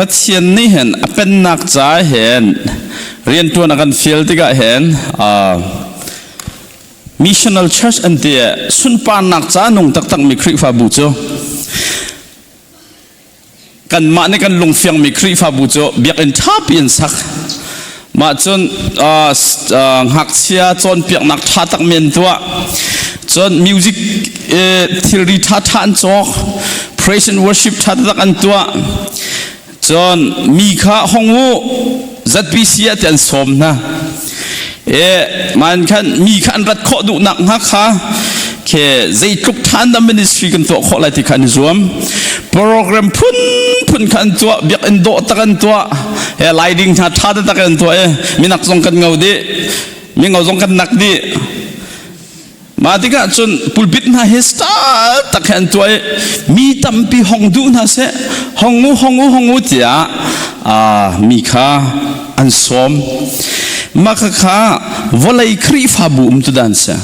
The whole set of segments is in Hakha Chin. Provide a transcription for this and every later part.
Pathian nih hin a pennak ca hin rianṭuan a kan fial tikah hin missional church an ti sunparnak ca nung taktak mi Khrihfabu cu kanmah nih kan lungfiangmi Khrihfabu cu biakinn ṭhapi in sak. Mah cun ngakchia cawnpiaknak ṭha takmi an tuah. Cun music thilri ṭhaṭha an cawk. Praise and worship ṭha taktak an tuah. Cun mi kha hong u ZBC ah ti an sawm hna. E man khan mi kha an rat khawh duhnak hnga kha ke zeitluk than dah ministry kan tuah khawh lai ti kha an i zuam. Program phun phun kha an tuah, biakinn dawh tak an tuah, he lighting hna tha tak an tuah e minak zong kan ngau dih, mingo zong kan nak dih. Mah tikah cun pulpit hna hi star tak he an tuah i mi tampi hong duh hna seh, hong u, hong u, hong u tiah mi kha an sawm. Mah khakha vawlei Khrihfabu um tu dan si.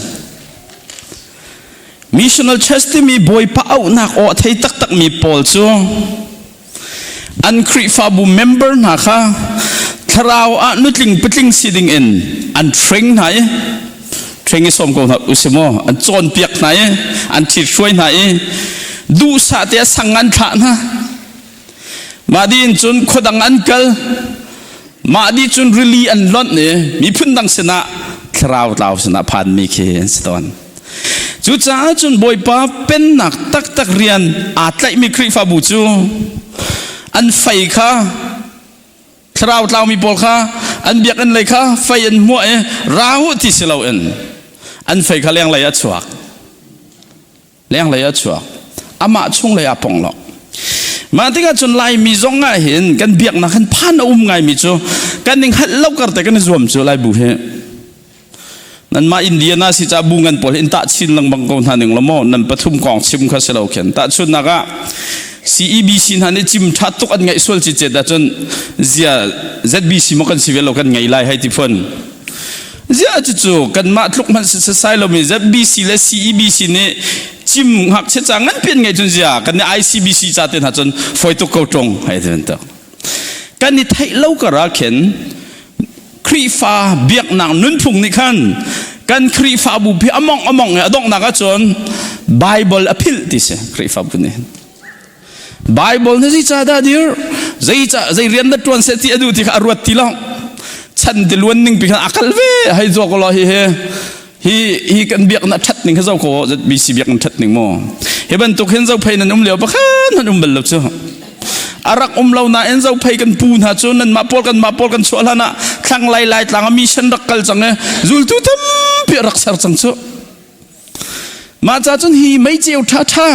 Missional Church timi Bawipa auhnak aw a thei taktakmi pawl cu an Khrihfabu member hna kha thlarau ah nutling patling si ding in an train hna i train i sawm ko hna usih maw an cawnpiak hna i an ṭhithruai hna i duhsah te a sang an thlah hna. Mah dih in cun khuadang an kal. Mah dih cun rili an lonh i miphun dang sinah thlarau tlau sinah phanmi khi an si tawn. Cucaah cun Bawipa pennak taktak rian aa tlaihmi Khrihfabu cu an fei kha thlarau tlaumi pawl kha an biakinn lei kha fei an hmuah i ra u ti si loin an fei kha lenglei a chuak. Lenglei a chuak. Amah chunglei ah pong lo. Mah tikah cun Laimi zong ah hin kan biaknak hin phan a um ngaimi cu kan ning halh lo kar te kan i zuam cu Laibu hi. Nanmah Indiana si ca bu ngan pawl in tah chin lengmang ko hna ning lo maw nan pathum kong chim kha si lo khin tahchunnak ah CEBC hna nih cim tha tuk an ngaih sual ci cet ahcun zia ZBC maw kan si ve lo kan ngei lai hei ti phun zia cucu kanmah tluk hmanh si sai lomi ZBC le CEBC nih cim ngakchia ca ngan pian ngei cun zia kan nih ICBC ca te hna cun foi tuk ko ṭung hei ti bantuk kan i theih lo kar ah khin Khrihfa biaknak nunphung nih khan kan Khrihfabu pi among among i a donghnak ahcun Bible a philh ti si Khrihfabu nih. Bible nih zei dah dir zei ca zei rian dah tuan seh ti a duh ti kha a ruat ti lo. Chan ti luan ning pi khan a kal ve hei zuak lo hi hi hi hi kan biaknak that ning kha zo ko ZBC biaknak that ning mu hi bantuk hin zo phei nan um lio pakhat nan um bal lo cu a rak um lo nain zo phei kan pu hna cu nan mah pawl kan mah pawl kan chuah hlan ah thlang lai lai tlang a mission rak kal cang e zultu tampi rak ser cang cu mah ca cun hi meiceu tha tha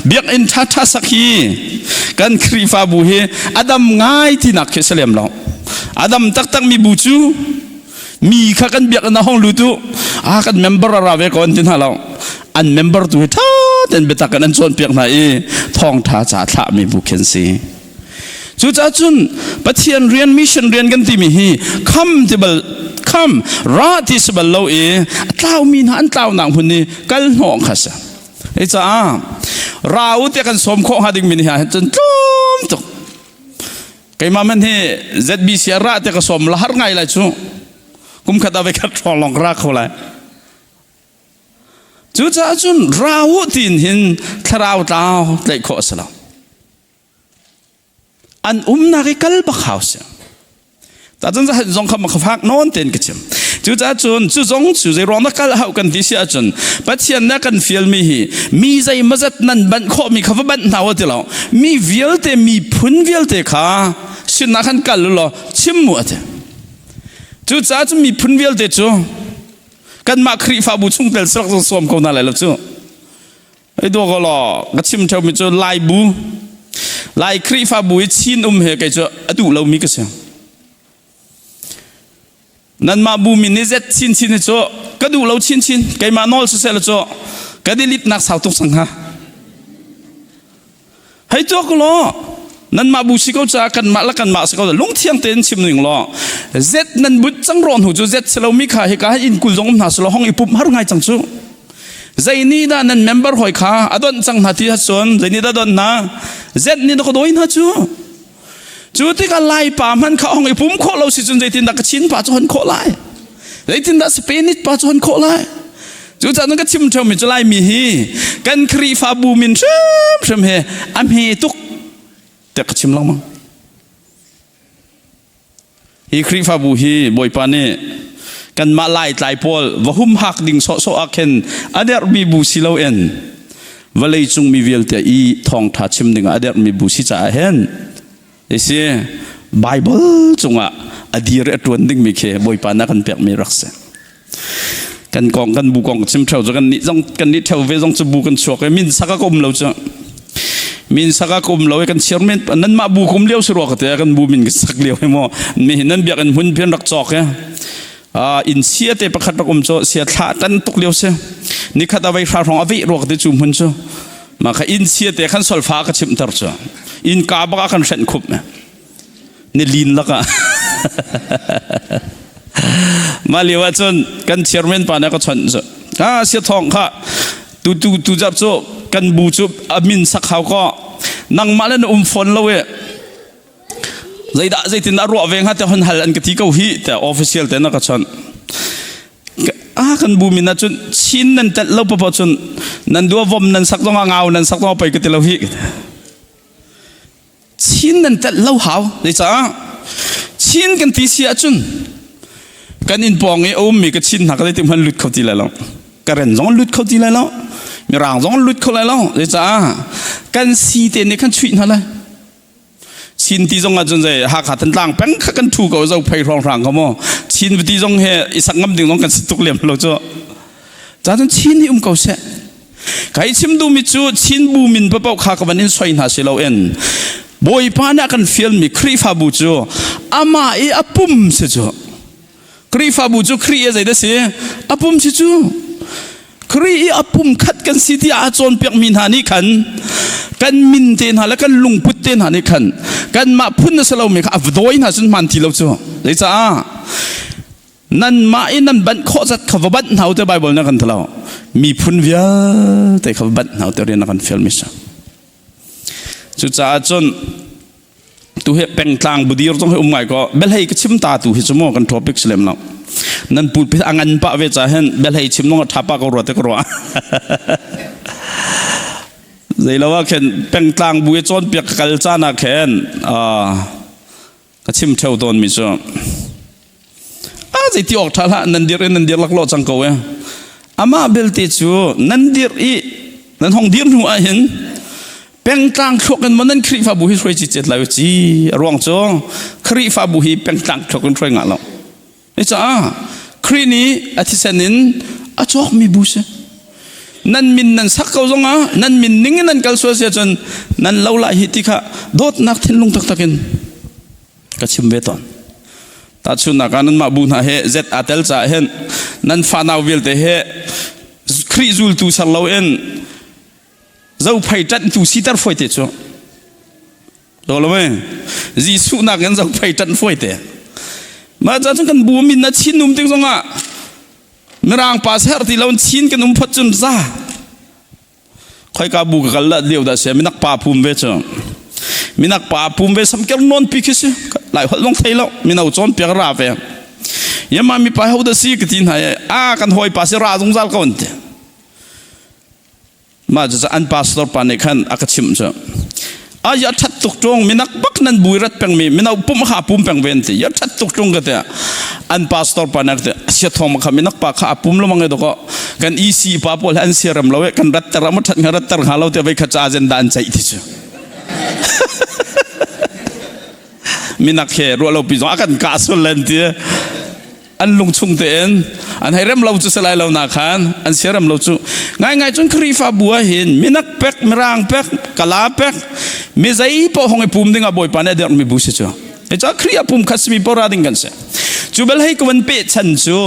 biakinn tha tha sak hi kan Khrihfabu hi adam ngai tinak khi salem lo adam taktak mi bu cu mi kha kan biakinn ah hong lut u a kan member a ra ve ko an ti hna lo an member tu hi tha ten biatak in an cawnpiak hna i thawngtha ca thlah mi bu khin si cucaah cun Pathian rian mission rian kan timi hi kham ti bal kham ra ti si bal lo i a tlau mi hna an tlaunak hmun i kal hnawh kha si hei caah ra u tiah kan sawm khawh hnga ding mi ni ah cun tlawm tuk Keimah man hi ZBC ah ra te ka sawm la har ngai lai cu. Kum khat ah khat hrawng lawng ra kho lai. Cucaah cun ra u tiin hin thlarau tlau tlaih khawh a si lo. An umnak i kal bak hau si. Ta cun zong kha ma fak nawn tein ka chim. Cucaah cun cu zong cu zei ruang dah kal hau kan ti si ahcun Pathian nih a kan fialmi hi mi zei mazat nan banh khawhmi kha va banh hna u ti lo. Mi vialte miphun vialte kha sinah khan kal u law chim mu a ti. Cucaah cun miphun vialte cu kanmah Khrihfabu chungtel sarak zong sawm ko hna lai lo cu. Ei dua ko law ka chim ṭheumi cu Lai bu Lai Khrihfabu i Chin um he kei cu a duh lomi ka si. Nanmah bu min nih zet chinchin hi cu ka duh lo chinchin keimah nawl siseh la cu ka delete nak sau tuk cang hnga. Hei tuak law nanmah bu si ko caah kanmah le kanmah si ko lungthiang tein chim ning law zet nan but cang rawh hnu cu zet si lomi kha hika hin inn kul zong um hna selaw hong i pumh har ngai cang cu. Zei nih dah nan member hoi kha a donh cang hna ti ahcun zei nih dah donh hna zet nih dah ka dawi hna cu. Cu tikah Laipa hmanh kha hong i pum khawh lo si cun zeitindah ka Chin pa cu hon khawh lai? Zeitindah Spanish pa cu hon khawh lai? Cucaah cun ka chim ṭheumi cu Laimi hi kan Khrihfabu min hrimhrim he a hme tuk tiah ka chim lengmang. Hi Khrihfabu hi Bawipa nih kanmah Laitlai pawl va humhak ding sawhsawh ah khin a derhmi bu si loin vawlei cung mi vialte i thawngṭha chim dingah a derhmi bu si caah hin isi Bible cungah a dir i a ṭuan dingmi khi Bawipa nih a kan pekmi rak si. Kan kong kan bu kong chim theo cu kan nih zong kan nih theo ve zong cu bu kan chuak i min sak a um lo cu min sak a um lo i kan chiar men nan mah bu kum lio si rua ka te kan bu min kan sak lio hi mo mi hin nan biakinn hmun phian rak cawk i inn sia te pakhat rak um cu sia thla tan tuk lio si nikhat a vei hra hrawng a veh rua ka te cu hmun cu ma kha inn sia te khan solfa ka chimter cu inn ka bak a kan hrenh khup ni lin lakah mah lio ah cun kan chairman pa nih a ka chawnh cu ah sia thawng kha tu tu tu zarh cu kan bu cu a min sak hau ko nangmah le na um fawn lo e zeidah zeitin dah ruah ve hnga te hon hal an ka ti ko hi te official te na ka chawnh ah kan bu min ah cun chin nan telh lo papa cun nan dua vom nan sak zong ah ngau nan sak zong ah pei ka ti lo hi Chin nan telh lo hau. Zeicah? Chin kan ti si ahcun kan inn pawng i a ummi ka chin hna ka zeitik hmanh lut kho ti lai lo. Karen zong lut kho ti lai lo. Mirang zong lut kho lai lo. Zeicah? Kan si te nih khan chuih hna lai. Chin ti zong ahcun zei Hakha Thantlang peng kha kan thu ko zo phei hrawng hrang ko maw. Chin ti zong he i sak ngam ding zong kan si tuk lem lo cu. Ca cun Chin hi um ko seh. Kai chim duhmi cu Chin bu min paoh kha ka van in soi hna si loin Bawipa nih a kan fialmi Khrihfabu cu amah i a pum si cu. Khrihfabu cu Khrih i zeidah si? A pum si cu. Khrih i a pum khat kan si tiah a cawnpiakmi hna nih khan kan min te hna le kan lungput te hna nih khan kanmah phun a si lomi kha a dawi hna cun hmaan ti lo cu. Zeicah? Nanmah i nan banh khawh zat kha va banh hna u te Bible nih a kan ti lo. Miphun vialte kha va banh hna u te rian a kan fialmi si. Cucaah cun tu hi pengtlang budir zong hi um ngai ko belhei ka chim ta tu hi cu maw kan topic si lem lo. Nan pulpit a ngan pah ve ca hin belhei chim nong a tha pa ko rua te ka ruah. Zeilo ah khin pengtlang bu i cawnpiak ka kal caan ah khin ka chim theo tawnmi cu a zeiti awk ṭha hlah nan dir in nan dir laklawh cang ko e amah belte cu nan dir i nan hong dir hnu ah hin pengtlang thluak in maw nan Khrihfabu hi hruai cicet lai ci a ruang cu Khrihfabu hi pengtlang thluak in hruai ngah lo Caah Khrih nih a thisen in a cawkmi bu si. Nan min nan sak ko zongah nan min ning in nan kal sual si ahcun nan lo lai hi ti kha dawtnak thinlung taktak in ka chim ve tawn. Tahchunhnak ah nanmah bu hna he Z aa tel caah hin nan fanau vialte he Khrih zultu ser loin zophei ṭanhtu siter fawi te cu Do lo me. Jesuh nak in zong phei ṭanh fuai te. Mah ca cun kan bu min na chin um tik zongah mirang pa ser ti lo chin kan um phot cun za. Khoika bu ka kal la lio dah sia minak pa pum ve cu. Minak pa pum ve sam ker non pi khi si. Lai holh long thei lo mino cawn piak ra ve. Yama mi pa ho da si ka ti hna a kan hoi pa si ra zungzal ko an ti. Mah cucu an pastor pa nih khan a ka chimh cu a ya ṭhat tuk ṭung minak bak nan bui rat pengmi mino pum kha a pum peng ve an ti ya ṭhat tuk ṭung ka ti an pastor pa nih a ti sia thawng kha minak pa kha a pum lomang e doko kan EC pa pawl an siarem lo e kan ratter am ṭhat hnga ratter hnga lo te vei kha ca agenda an ceih ti cu minak he ruah lo pi zong a kan kah sul len ti an lungchung tein an hei rem lo cu si lai lo na khan an sia rem lo cu ngaingai cun Khrihfabu ah hin minak pek mirang pek kala pek mi zei paoh hong i pum ding ah Bawipa nih a derhmi bu si cu ca Khrih a pum khat simi pora ding kan si cu bel hei ka van peh chan cu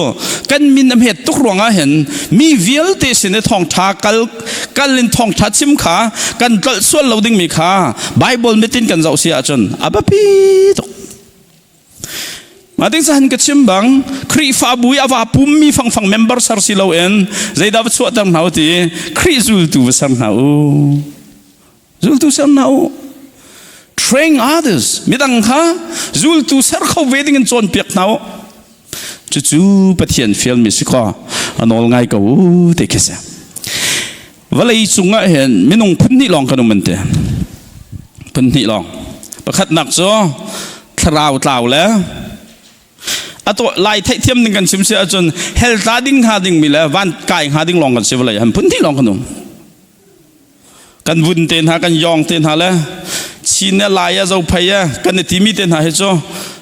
kan min a hmet tuk ruangah hin mi vialte sin i thawngtha kal kal in thawngtha chim kha kan tlolh sual lo ding mi kha Bible mitin kan zoh si ahcun a biapi tuk Mah ding han ka chim bang Khrihfabu i a va pummi fangfang member ser si loin zeidah va chuahter hna u ti Khrih zultu va ser hna u. Zultu ser hna u. Train others. Midang kha zultu ser kho ve ding in cawnpiak hna u. Cucu Pathian fialmi si kaw a nawl ngai ko u ti khi si. Vawlei cungah hin minung phun hnih lawng kan um an ti. Phun hnih lawng. Pakhatnak cu thlarau tlau le ato lai theihthiam ning kan chim si ahcun hell tla ding hnga ding mi le van kai hnga ding lawng kan si vawlei han phun hnih lawng kan um. Kan vun te hna kan yong te hna le Chin le Lai a Zophei a kan i timi te hna hi cu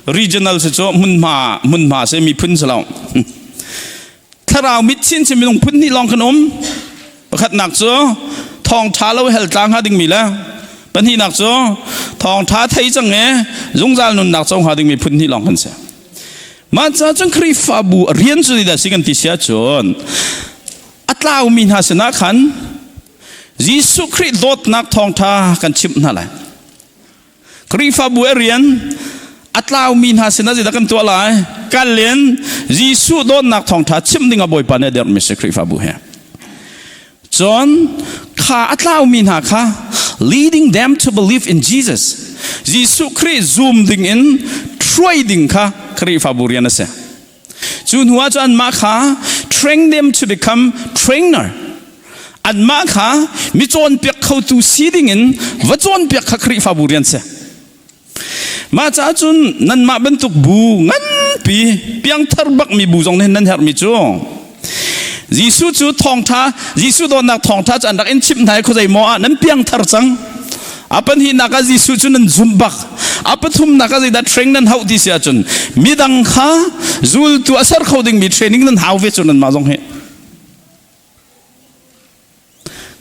regional si cu hmunhma hmunhma si miphun si lo. Thlarau mit chin si minung phun hnih lawng kan um. Pakhatnak cu thawngṭha lo hell tla hnga dingmi le pahnihnak cu thawngṭha thei cang e zungzal nunnak co hnga dingmi phun hnih lawng kan si. Mah ca cun Khrihfabu rian cu zeidah si kan ti si ahcun a tlaumi hna sinah khan Jesuh Khrih dawtnak thawngṭha kan chimh hna lai. Khrihfabu a rian a tlaumi hna sinah zeidah kan tuah lai? Kal in Jesuh dawtnak thawngṭha chimh ding ah Bawipa nih a derhmi si Khrihfabu he. Cun kha a tlaumi hna kha leading them to believe in Jesus. Jesuh Khrih zum ding in hruai ding kha Khrihfabu rian a si. Cu hnu ah cun anmah kha train them to become trainer. Anmah kha mi cawnpiak khotu si ding in va cawnpiak kha Khrihfabu rian si. Mah caah cun nanmah bantuk bu nganpi piangthar bakmi bu zong nih nan herhmi cu Jesuh cu thawngṭha Jesuh dawtnak thawngṭha cu an rak in chimh hna i khuazei maw ah nan piangthar cang. A pahnihnak ah Jesuh cu nan zumh bak. A pathumnak ah zeidah training nan hauh ti si ahcun midang kha zultu a ser kho dingmi training nan hau ve cu nanmah zong hi.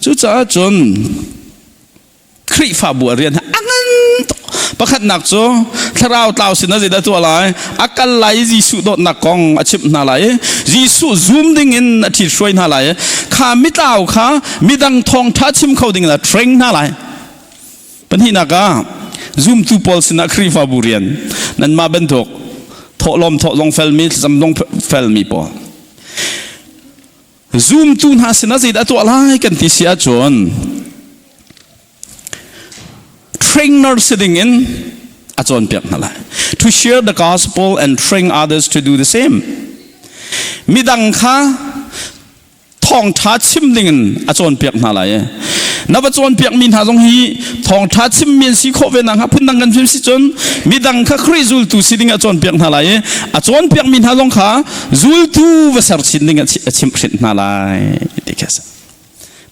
Cucaah cun Khrihfabu a rian a ngan tuk. Pakhatnak cu thlarau tlau sin ah zeidah tuah lai? A kal lai i Jesuh dawtnak kong a chimh hna lai i Jesuh zum ding in a ṭhithruai hna lai i kha mitlau kha midang thawngṭha chim kho ding in a train hna lai. Pahnihnak ah zumtu pawl sinah Khrihfabu rian nanmah bantuk thawhlawm thawh zong felmi thlacam zong felmi pawl Zumtu hna sinah zeidah tuah lai kan ti si ahcun trainer si ding in a cawnpiak hna lai. To share the gospel and train others to do the same. Midang kha thawngṭha chim ding in a cawnpiak hna lai. Na va cawnpiakmi hna zong hi thawngṭha chimmi an si khawh ve nakhnga phundang kan chim si cun midang kha Khrih zultu si ding a cawnpiak hna lai i a cawnpiakmi hna zong kha zultu va ser chin ding a chimhhrinh hna lai ti khi a si.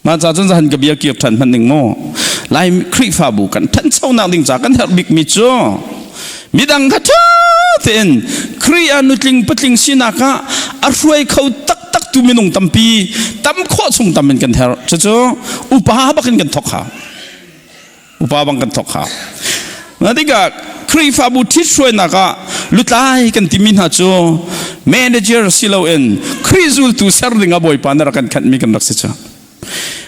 Mah ca cun zahan ka bia kir ṭhan hmanh ning mu. Lai Khrihfabu kan ṭhanchonak ding ca kan herh bikmi cu midang kha ṭha tein Khrih ah nutling patling sinak ah a hruai kho taktak tu minung tampi tam khawh chung tam in kan herh. Cucu upa bak in kan thawk hau. Upa bang kan thawk hau. Na tikah Khrihfabu ṭhithruainak ah lutlai kan timi hna cu manager si loin Khrih zultu ser ding ah Bawipa na rak kan khanhmi kan rak si cu.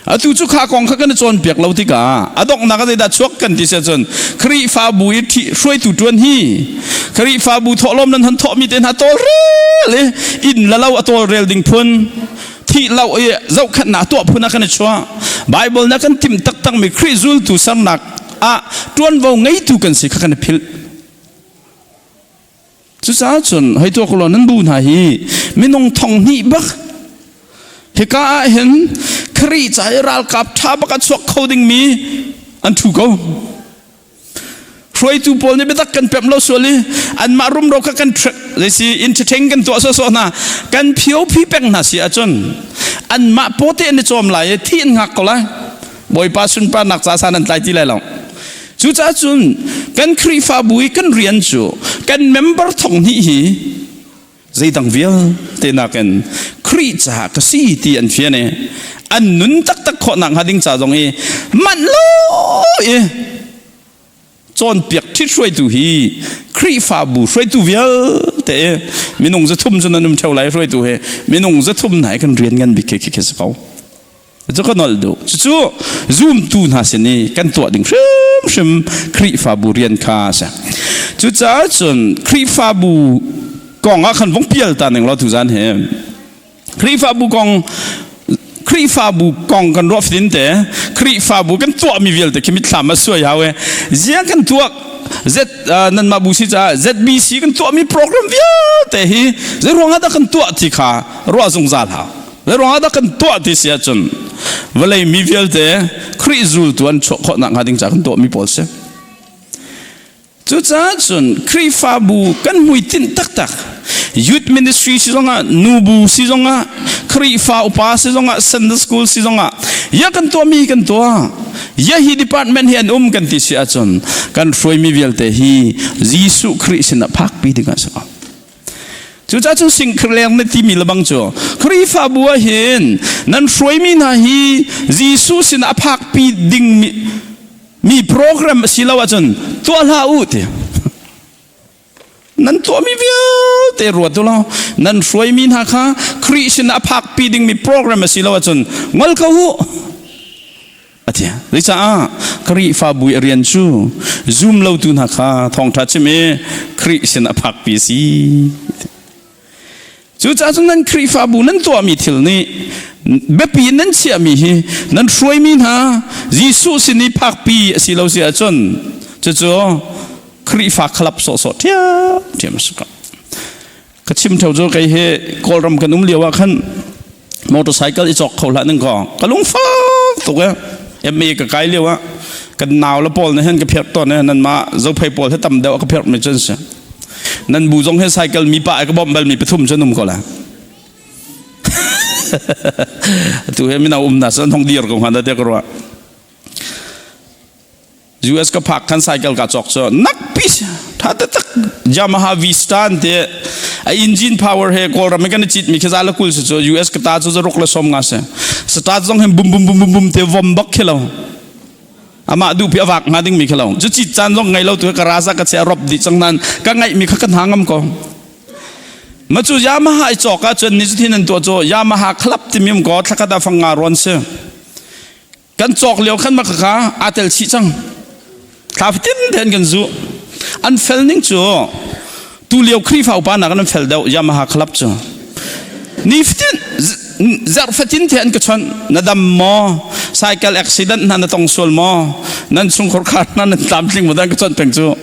Atu cu kha kong kha kan i cawnpiak lo tikah a donghnak ah zeidah chuak kan ti si ahcun Khrihfabu i hruaitu ṭuan hi Khrihfabu thawhlawm nan hon thawhmi te hna tawlrel i inn le lo a tawlrel ding phun thih lo i zohkhenhnak tuah phun ah kan i chuah. Bible na kan timh taktakmi Khrih zultu sernak ah ṭuanvo ngeitu kan si kha kan i philh. Cucaah cun hei tuak law nan bu hna hi minung thong hnih bak hika ah hin Khrih ca i ralkap ṭha bak a chuak kho dingmi an ṭhu ko. Hruaitu pawl nih biatak kan pemh lo sual i anmah rumro kha kan zeisi entertain kan tuah sawsawh hna kan phio phi peng hna si ahcun anmah pawte an i cawm lai i thi an hngak ko lai. Bawipa sunparnak ca san an tlai ti lai lo. Cucaah cun kan Khrihfabu i kan rian cu kan member thong hnih hi zeidang vialte nakin Khrih caah ka si ti an fian i an nun taktak khawh nakhnga ding ca zong i manh lo i cawnpiak ṭhithruaitu hi Khrihfabu hruaitu vialte i minung 300 cu nan um ṭheo lai hruaitu hi minung 300 hna i kan rian ngan bik khi khi si ko. Cu ka nolh duh. Cucu zumtu hna sin i kan tuah ding hrimhrim Khrihfabu rian kha a si. Cucaah cun Khrihfabu kong ah khan vong pial ta ning law tuzan hi. Khrihfabu kong Khrihfabu kong kan ruah fatin te. Khrihfabu kan tuahmi vialte khi mitthlam a suai hau e. Ziang kan tuah Z nanmah bu si caah ZBC kan tuahmi program vialte hi zei ruangah dah kan tuah ti kha ruah zungzal hau. Zei ruangah dah kan tuah ti si ahcun vawlei mi vialte Khrih zultu an chuah khawh nakhnga ding caah kan tuahmi pawl si. Cucaah cun Khrihfabu kan hmuitinh taktak youth ministry si zongah nubu si zongah Khrihfa upa si zongah Sunday school si zongah ya kan tuahmi kan tuah ya hi department hi an um kan ti si ahcun kan hruaimi vialte hi Jesuh Khrih sinah phakpi ding ah si ko. Cucaah cun singkhrleng na timi lebang cu Khrihfabu ah hin nan hruaimi hna hi Jesuh sinah a phakpi ding mi program a si lo ahcun tuah hlah u ti. Nan tuahmi vialte ruat u law nan hruaimi hna kha Khrih sinah a phakpi dingmi program a si lo ahcun ngol ko u. A ti. Zeicah Khrihfabu i rian cu zum lotu hna kha thawngṭha chim i Khrih sin a phakpi a si. Cucaah cun nan Khrihfabu nan tuahmi thil nih biapi in nan chiahmi hi nan hruaimi hna Jesuh sin i phakpi a si lo si ahcun cucu Khrihfa club sawhsawh ṭhiamṭhiam a si ko. Ka chim theo cu kei hi Kawlram kan um lio ah khan motorcycle i cawk kho hlah ning kaw ka lungfak tuk e MA ka kai lio ah kan nau le pawl na hen ka pherh tawn e nan mah zophei pawl he tam deuh ka pherh mi cun si nan bu zong he cycle mi pa ka bawmh bal mi pathum cun um ko la tu he mina um na san hong dir ko han da te ka ruah US ka phak khan cycle ka cawk cu nak pi tha taktak Yamaha V-Star te a engine power he Kawlram i kan i cit mi khi za la kul si cu US ka ta cu zaruk le som nga si start zong hin bum bum bum bum bum te vom bak khi lo amah duh pi avak nga ding mi khi lo cu cit caan zong ngei lo tu ka raza ka che rop di cang nan ka ngaih mi kha kan ha ngam ko ma cu Yamaha i cawk ah cun ni cu thin an tuah cu Yamaha club timi um ko thlakhat ah fang nga ron si Kan cawk lio khan maka kha aa tel chih cang. Thla fatin tein kan zu. An fel ning cu tu lio Khrihfa upa nak an fel deuh Yamaha club cu. Ni fatin zarh fatin te an ka chawnh na dam maw cycle accident hna na tong sual maw nan chungkhar khar hna nan tlamtling maw dan ka chawnh peng cu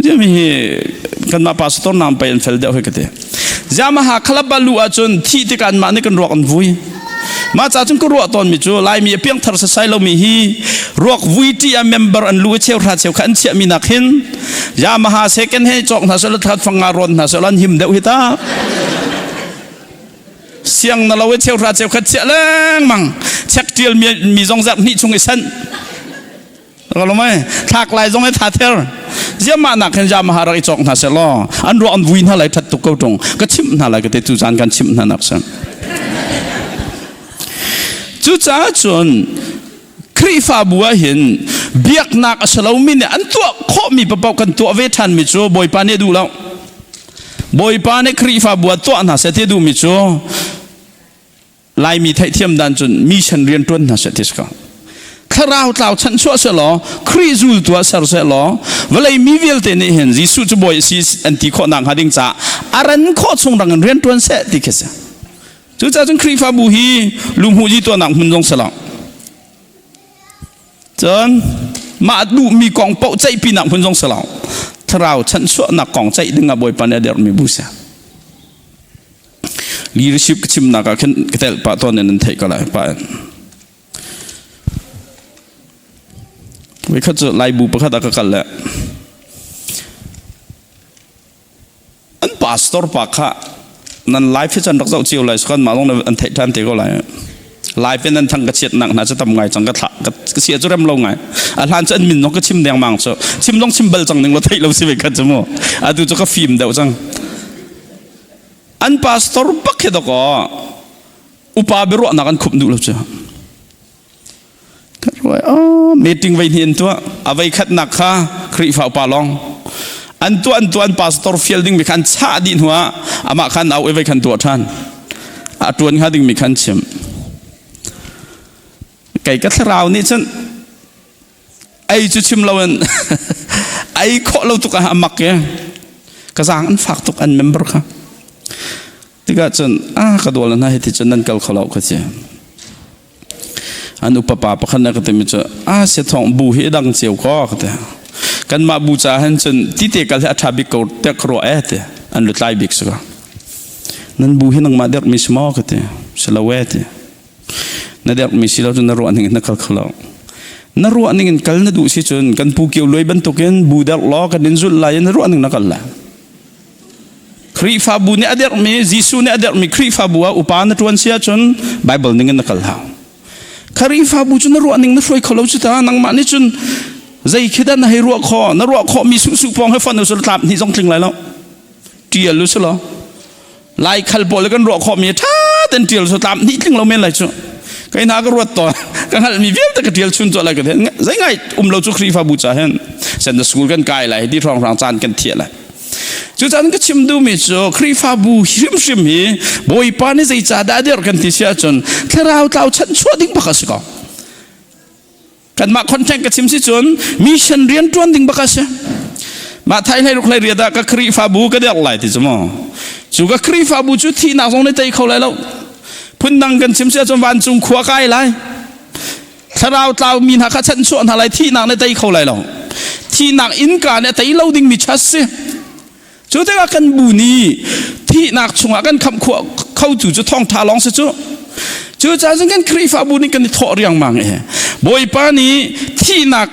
mi hi kanmah pastor naam pei an fel deuh hoi ka ti. Yamaha club ah luh ahcun thih tikah anmah nih kan ruak an vui. Mah ca cun ka ruah tawnmi cu Laimi a piangthar sasai lomi hi ruak vui ṭi ah member an lu i cheuhra cheukhat an chiahmi nak hin Yamaha second hand cawk hna seh thlat fang nga rawn hna seh an him deuh hi ta. Siang na lo i cheuhra cheukhat chiah lengmang chek ṭial mi zong zarh hnih chung i sanh. Kalomai thlak lai zong i tha ther ziamah nak hin Yamaha rak i cawk hna seh law an ruah an vui hna lai that tuk ko tung ka chimh hna lai ka te tu caan kan chimh hna nak san cucaah cun Khrihfabu ah hin biaknak a si lomi nih an tuah khawhmi paoh kan tuah ve ṭhanmi cu Bawipa nih a duh lo. Bawipa nih Khrihfabu ah tuah hna seh ti a duhmi cu Laimi theihthiam dan cun mission rian ṭuan hna seh ti si ko. Thlarau tlau chanchuah seh law Khrih zultu ah ser seh law vawlei mi vialte nih hin Jesuh cu bawi a si an ti khawh nakhnga ding caah a ran khawh chung rang in rian ṭuan seh ti khi si. Cucaah cun Khrihfabu hi luhmuhzi tuahnak hmun zong si lo. Cun mah duhmi kong paoh ceihpinak hmun zong si lo. Thlarau chanchuahnak kong ceih ding ah Bawipa nih a derhmi bu si. Leadership ka chimnak ah khin ka telh pah tawn in nan theih ko lai pa. Voikhat cu Laibu pakhat ah ka kal le an pastor pa kha nan live hi chan rak zoh cio lai kan mah zong an theih ṭhan te ko lai. Live in an thang ka chiatnak hna cu tam ngai cang ka thlah ka sia cu rem lo ngai. A hlan cu an min zong ka chim dengmang cu chim zong chim bal cang ning lo theih lo si ve khat cu mu. Atu cu ka fim deuh cang. An pastor bak hi dawkaw upa biaruahnak an khup duh lo cu. Meeting vei hnih an tuah. A vei khatnak kha Khrihfa upa lawng. An tuah an tuah an pastor fial dingmi kha an chah dih hnu ah amah kha an auh i vei khan tuah ṭhan. A ṭuan hnga dingmi kha an chim. Kei ka thlarau nih cun ei cu chim loin ei khawh lo tuk ah a mak i ka zaang an fak tuk an member kha tikah cun a ka dawl hna hi ti cun nan kal kho lo ka ti. An upa pa pakhat na ka timi cu a se thong bu hi dang cio ko ka ti. Kanmah bu ca hin cun tite kal hi a ṭha bik ko te ka ruah e ti. An lutlai bik si ko. Nan bu hi nangmah derh mi si maw ka ti. Si lo e ti. Na derh mi si lo cun na ruah ning in na kal kho lo. Na ruah ning in kal na duh si cun kan pu kio luai bantukin bu derh law kan in zulh lai i na ruah ning na kal lai. Khrihfabu nih a derhmi, Jesuh nih a derhmi Khrihfabu ah upa na ṭuan si ahcun Bible ning in na kal hau. Khrihfabu cu na ruah ning na hruai kho lo cu ta nangmah nih cun zei khi dah na hei ruah khawh na ruah khawh mi suh suh pawng he fon usul tlap hnih zong tling lai lo ṭial u sulaw lai khal pawl kan ruah khawh mi ṭha ten ṭial su tlap hnih tling lo men lai cu kai hna ka ruat tawn ka hngalh mi vialte ka ṭial chun tuah lai ka zei ngai um lo cu Khrihfabu ca hin Sunday school kan kai lai ti hrawng hrang caan kan thiah lai Cucan ka chim duhmi cu Khrihfabu hrimhrim hi Bawipa nih zeicahdah a dirh kan ti si ahcun thlarau tlau chanchuah ding bak a si ko. Kanmah content ka chim si cun mission rian ṭuan ding bak a si. Mah thai hlei ruk hlei riat ah ka Khrihfabu ka dirh lai ti cu mu. Cu ka Khrihfabu cu thihnak zong nih tei kho lai lo. Phundang kan chim si ahcun vancung khua kai lai. Thlarau tlau mi hna kha chanchuah hna lai thihnak nih tei kho lai lo. Thihnak innka nih a tei lo dingmi chas si. Cu tikah kan bu nih thihnak chungah kan khamh khotu cu thawngtha lawng si cu. Cucaah cun kan Khrihfabu nih kan i thawh riangmang i Bawipa nih thihnak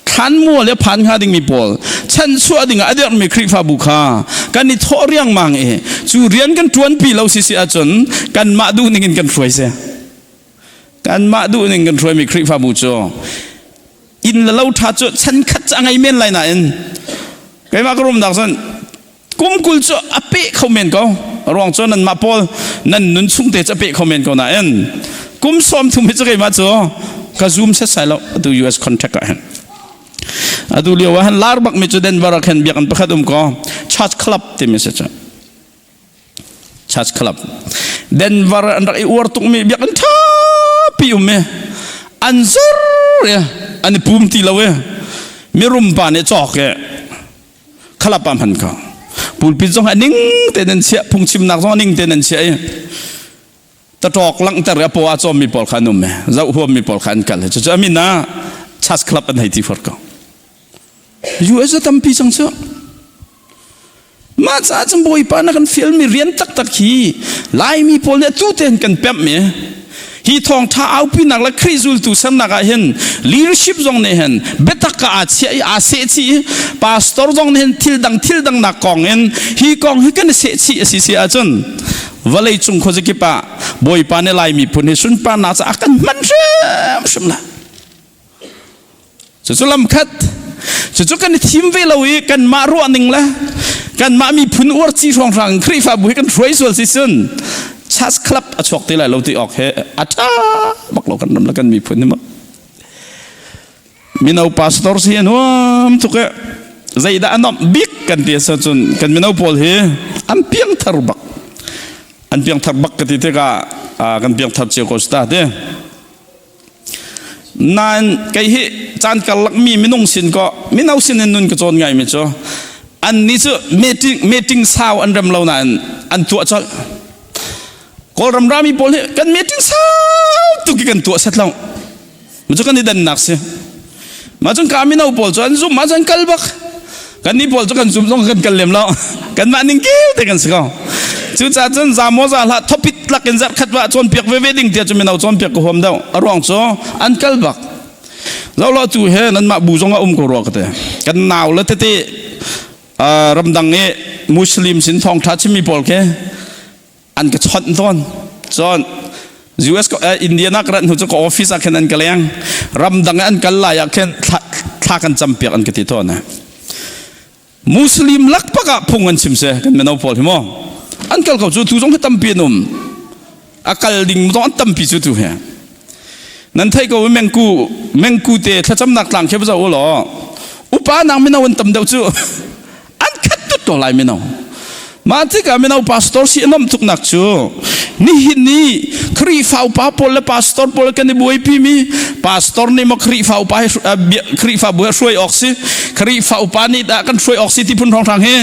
thlanmual le phan hnga dingmi pawl chanchuah dingah a dirhmi Khrihfabu kha kan i thawh riangmang i cu rian kan ṭuanpi lo si si ahcun kanmah duh ning in kan hruai si. Kanmah duh ning kan hruaimi Khrihfabu cu inn le lo ṭha cu chan khat cu a ngei men lai nain keimah ka rumnak cun kum 20 cu a peh kho men ko ruang cu nanmah pawl nan nun chung te cu a peh kho men ko nain kum 30 hi cu keimah cu ka zoom setsai lo atu US contract ah hin atu lio ah hin lar bak mi cu Denver ah khan biakinn pakhat um ko church club timi si cu Church Club. Denver an rak i uar tukmi biakinn ṭhapi um i an zur i an i pum ti lo i mirum pa nih cawk i khalap ah hman ko. Pulpit zong a ning tein an chiah, phungchimnak zong a ning tein an chiah i taṭawk langhter i a paw ah cawmmi pawl kha an um i zoh huammi pawl kha an kal. Cucu a min ah Church Club an hei ti fur ko. US a tampi cang cu. Mah caah cun Bawipa na kan fialmi rian taktak hi Laimi pawl nih atu tein kan pemh i hi thawngṭha aupinak le Khrih zultu sernak ah hin leadership zong nih hin biatak ka aa chiah i aa sehchih i pastor zong nih hin thil dang thil dangnak kong in hi kong hi kan i sehchih a si si ahcun vawlei cung khuazakip ah Bawipa nih Lai miphun hi sunparnak caah kan hman hrimhrim lai. Cucu lamkhat. Cucu kan i thim ve lo i kanmah ruahning le kanmah miphun uarci hrawnghrang Khrihfabu hi kan hruai sual si cun church club a chuak te lai lo ti awk he a ṭha bak lo kan ram le kan miphun hi mu. Mino pastor si a nuam tuk e zeidah a nuamh bik kan ti a cun kan mino pawl hi an piangthar bak an piangthar bak ka ti tikah kan piangthar cio ko si ta ti. Nain kei hi caan karlak mi minung sin ko mino sin in nun ka cawn ngai mi cu an nih cu meeting meeting sau an rem lo nain an tuah colh. Kawlram rami pawl hi kan meeting sau tuk i kan tuah set lo. Ma cu kan i dannak si. Mah cun ka mino pawl cu an zumh ahcun kal bak. Kan nih pawl cu kan zum zong kan kal lem lo. Kanmah ning kil te kan si ko. Cucaah cun za maw za hlah thopit lak in zarh khat va cawnpiak veve ding tiah cu mino cawnpiak ka huam deuh. A ruang cu an kal bak. Zolo tu he nanmah bu zong ah um ko rua ka te. Kan nau le tete ramdang i Muslim sin thawngtha chimmi pawl khi an ka chawnh tawn cun US Indiana ka rat hnu cu ka office ah khin an ka leng ramdang an kal lai ah khin thla kan cam piak an ka ti tawn Muslim lakpak ah phung an chim se kan mino pawl hi mo an kal ko cu tu zong hi tampi an um a kal ding zong an tampi cu tu he nan thei ko mengku mengku te thlacamnak tlang khi zo law upa nang mino an tam deuh cu an khat tut ko lai mino mah tikah mino pastor si a tuk nak cu nihin ni Khrihfa upa pawl le pastor pawl kan i buaipi mi pastor nih maw Khrihfa upa hi Khrihfa bu hruai awk si Khrihfa upa nih dah kan hruai awk si ti phun hrawnghrang hi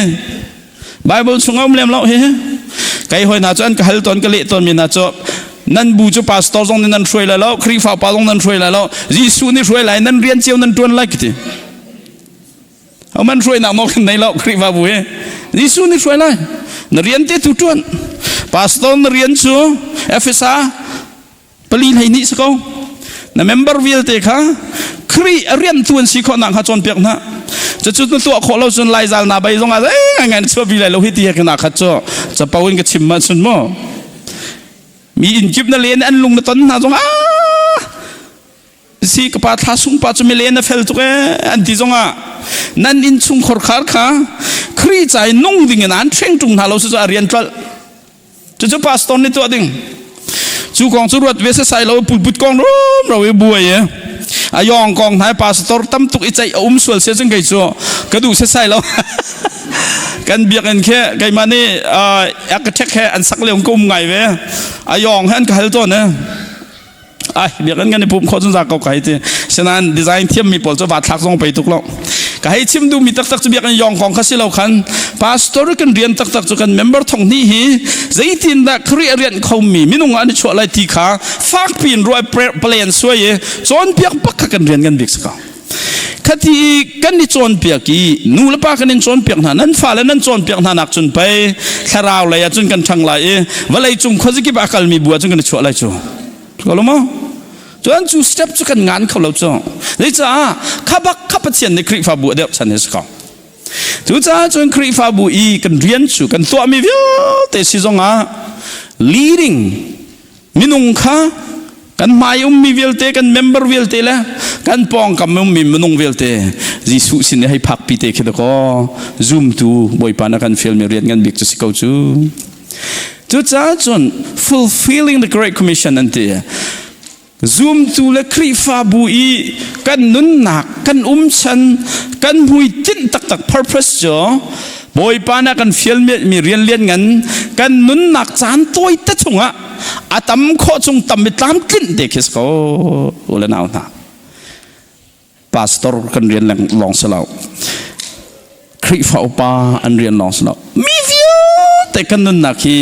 Bible chung um lem lo hi kai hoi hna cu an ka hal tawn ka leh tawn mi hna cu. Nan bu cu pastor zong nih nan hruai lai lo, Khrihfa upa zong nan hruai lai lo, Jesuh nih hruai lai, nan rian cio nan ṭuan lai ka ti. Man hruainak nawl kan nei lo Khrihfabu hi. Jesuh nih hruai lai. Na rian te tu ṭuan. Pastor na rian cu Efesa 4 12 si ko. Na member vialte kha Khrih a rian tuan si khawh nak kha cawnpiak hna. Cucu na tuah khawh lo cun laizal na bei zong ah ngai ngai na chuahpi lai lo hi ti he kana khat cu capo in ka chim ma chun mu. Mi inn kip na len an lung na ton hna zong ah si ka pa thla sung pa cu milen a fel tuk ee an ti zongah nan inn chung khorkhar kha Khrih ca i nung ding in an ṭheng ṭung hna lo cu a rian tlolh. Cucu pastor nih tuah ding. Cu kong cu ruat ve sasai lo pulput kong rum ro i buai e. A yong kong hna pastor tam tuk i ceih a um sual se cun kei cu ka duh sasai lo. Kan biakinn khi keimah nih architect he an sak lio ka um ngai ve. A yong he an ka hal tawn e. Ai biakinn kan i pumh khawh cun za ko ka hei ti. Sinain design thiammi pawl cu va thlak zong pei tuk lo. Ka hei chim duhmi taktak cu biakinn yong kong kha si lo khan pastor kan rian taktak cu kan member thong hnih hi zeitindah Khrih a rianh khomi minung ah an i chuah lai ti kha fakpi in ruah plan suai i cawnpiak bak kha kan rian kan bik si ko. Khati kan i cawnpiak i nu le pa kan in cawnpiak hna nan fale nan cawnpiak hna nak cun pei thlarau lei ah cun kan ṭhang lai i vawlei cung khuazakip ah a kalmi bu ah cun kan i chuah lai cu. Ko lo maw? Cun cu step cu kan ngan kho lo cu. Zeicah kha bak kha Pathian nih Khrihfabu a deuh chan hi si ko. Cucaah cun Khrihfabu i kan rian cu kan tuahmi vialte si zongah leading minung kha kan hmai ummi vialte kan member vialte le kan pawngkam ummi minung vialte Jesuh sin i hei phakpi te khi dakaw zumtu Bawipa na kan fialmi rian ngan bik cu si ko cu. Cucaah cun fulfilling the Great Commission an ti. Zumtu le Khrihfabu i kan nunnak, kan umchan, kan hmuitinh taktak purpose cu Bawipa nih a kan fialmi rian lian ngan kan nunnak caan tawi te chungah a tam khawh chung tam i tlamtlinh te khi si ko u le nau hna. Pastor kan rian lawng si lo. Khrihfa upa an rian lawng si lo. Mi vialte kan nunnak hi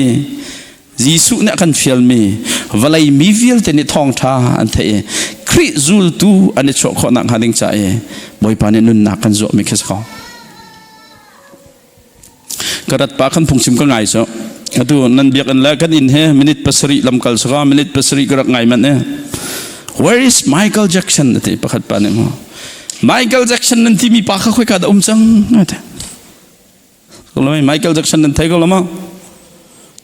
Jesuh nih a kan fialmi vawlei mi vialte nih thawngṭha an theih i Khrih zultu an i chuah khawh nakhnga ding ca i Bawipa nih nunnak kan zuahmi khi si ko. Ka rat pa kan phungchim ka ngai cu. Atu nan biakinn le kan inn he minute 7 lamkal saka minute 7 ka rak ngai manh e. Where is Michael Jackson ati pakhat pa nih mu. Michael Jackson nan timi pa kha khoika dah um cang ati. Michael Jackson nan thei ko lo ma?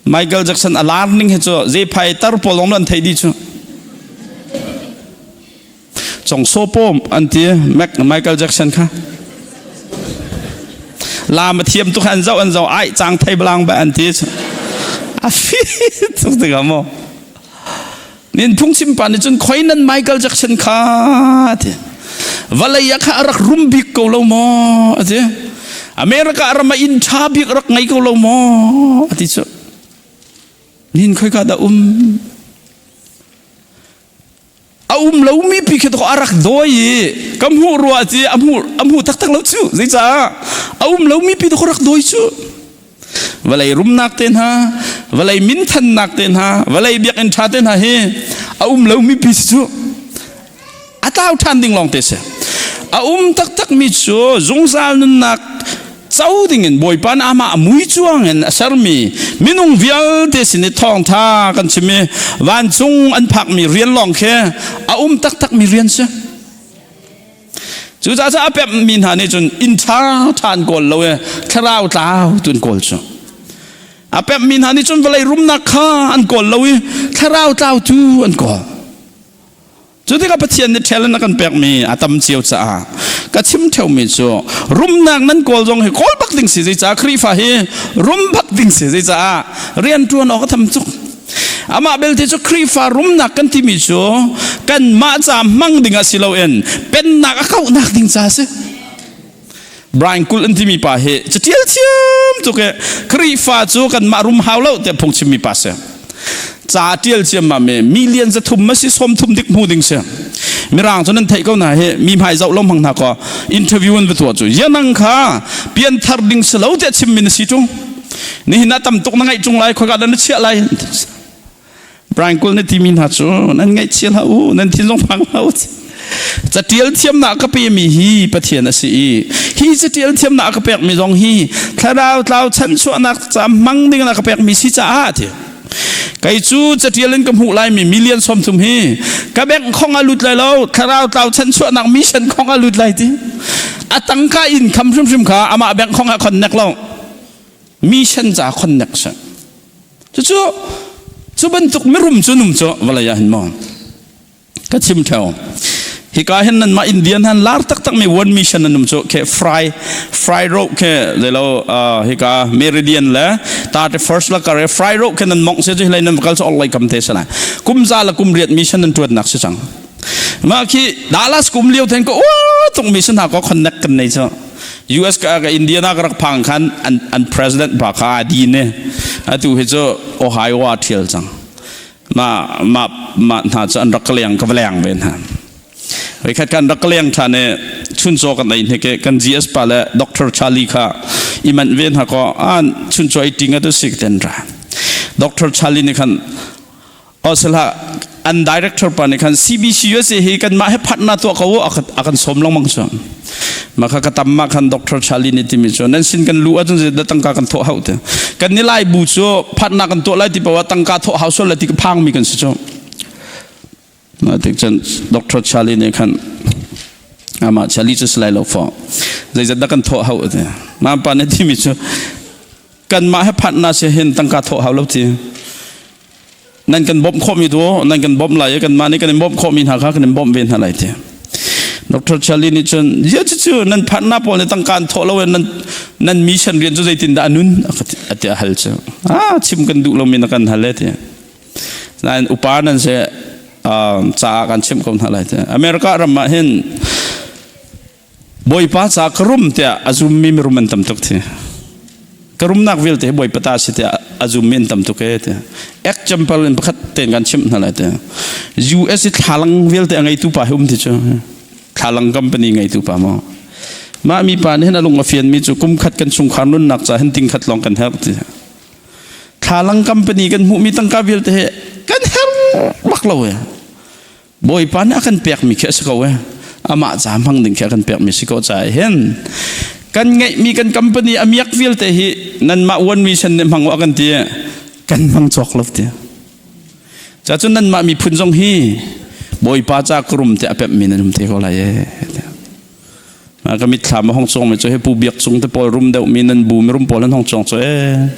Michael Jackson a lar ning hi cu zephai tar pawl lawng an thei dih cu. Chong so pom an ti Michael Jackson kha. Lam a thiam tuk an zoh an zoh ai chang thei belang ba an ti. A fi tuk tikah maw. Nin phungchim pa nih cun khoi nan Michael Jackson kha ti. Vawlei ah kha a rak rum bik ko lo maw ati. America ram ah inn ṭha bik rak ngei ko lo maw ati cu. Nin khoi ka dah um. A um lomi pi khi a rak dawi i ka hmuh rua ti a hmuh a hmuh taktak lo cu. Zeicah a um lomi pi rak dawi cu. Vawlei rumnak te hna, vawlei minthannak te hna, vawlei biakinn ṭha te hna hi a um lomi pi si cu a tlau ṭhan ding lawng te si. A um taktakmi cu zungzal nunnak co dingin Bawipa nih amah a mui cuang in a sermi minung vialte sin i thawngṭha kan chim i vancung an phakmi rian lawng khi a um taktakmi rian si. Cucaah cu a pemhmi hna nih cun inn ṭha ṭha an kawl lo i thlarau tlau tu an kawl cu. A pemhmi hna nih cun vawlei rumnak kha an kawl lo i thlarau tlau tu an kawl. Cu tikah Pathian nih ṭhel in a kan pekmi a tam cio caah ka chim ṭheumi cu rumnak nan kawl zong hi kawl bak ding si zeicah Khrihfa hi rum bak ding si zeicah rian ṭuan awk a tam tuk. Amah belte cu Khrihfa rumnak kan timi cu kanmah ca hmang ding ah si loin pennak a kauhnak ding ca a si. Brian Kulh an timi pa hi catial thiam tuk i Khrihfa cu kanmah rum hau lo tiah phungchimmi pa si. Ca tial ciammam i million 300 ma si 30 dik hmu ding si. Mirang cu nan theih ko na hi mi hmai zoh lo hmang hna ko interview an va tuah cu yanang kha pianthar ding si lo tiah chimmi na si ṭung. Nihin ah tam tuk na ngaih ṭung lai khoika dah na chiah lai. Brian Kul na timi hna cu nan ngaihchia hlah u, nan thin zong phang hlah u. Catial thiamnak ka pemi hi Pathian a si i hi catial thiamnak ka pekmi zong hi thlarau tlau chanchuahnak ca hmang ding na ka pekmi si caah ti. Kei cu catial in ka hmuh laimi million 30 hi ka bank khong a lut lai lo, thlarau tlau chanchuahnak mission khong a lut lai ti. A tangka income hrimhrim kha amah bank khong ah connect lo. Mission ca connect si. Cucu cu bantuk mirum cu num cu vawlei ah hin maw ka chim theo. Hika hin nan mah Indian han lar taktak mi one mission an um cu ke fry fry road ke zelo hika meridian le tate first la kare fry road ke nan mong se chu hilai nan kal chu all kam te sala kum za la kum riat mission nan tuat nak si chang ma khi Dallas kum liu then ko tung mission ha ko connect kan nei chu US ka ka Indiana ka rak phang khan an an president pa kha adi ne atu hi chu Ohio a thial chang ma ma ma hna chu an rak leng ka leng ve hna Voi khat kan rak leng than e chunchaw kan ei hne ke kan GS pa le Dr. Charlie kha i manh ve hna ko an chunchaw ei ting atu sik ten ra Dr. Charlie nih khan Osela an director pa nih khan CBC USA hi kan mah he phatna tuah ko a kan sawm lengmang cu ma kha ka tam ma khan Dr. Charlie nih timi cu nan sin kan lu ahcun da tangka kan thawh hau te kan ni lai bu cu phatna kan tuah lai ti pawa tangka thawh hau sual lai ti ka phang mi kan si cu ma tik cun Dr. Charlie nih khan amah Charlie cu si lai lo fo zeizat dah kan thawh hau te ma pa nih timi cu kan mah he phatna si hin tangka thawh hau lo ti Nan kan bawmh khawhmi tu nan kan bawmh lai i kanmah nih kan in bawmh khawhmi hna kha kan in bawmh ve hna lai ti. Dr. Charlie nih cun zia cu nan phanna pawl nih tangka an thawh lo nan nan mission rian cu zeitin dah a nun a ti a hal cu. Ah chim kan duh lomi na kan hal e ti. Nain upa nan se caah kan chimh ko hna lai ti. America ram ah hin Bawipa ca ka rum tiah a zummi mirum an tam tuk thi. Ka rumnak vialte hi Bawipa ta si tiah a zummi an tam tuk e ti. Example in pakhat tein kan chimh hna lai ti. US i thlalang vialte a ngeitu pa hi um ti cu. Thlalang company ngeitu pa maw. Mah mi pa nih hin a lung a fianmi cu kum khat kan chungkhar nunnak ca hin ting khat lawng kan herh ti. Thlalang company kan hmuhmi tangka vialte hi kan herh bak lo e. Bawipa nih a kan pekmi khi a si ko e. Amah ca hmang ding khi a kan pekmi si ko caah hin kan ngeihmi kan company a miak vialte hi nanmah one mission nih hmang u a kan ti kan hmang cawk lo ti. Ca cun nanmah miphun zong hi Bawipa ca ka rum te a pemhmi nan um te ko lai e. Ka mitthlam a hong cawng mi cu hi Pu Biak Cung te pawl rum deuh mi nan bu mi rum pawl an hong cawng cu e.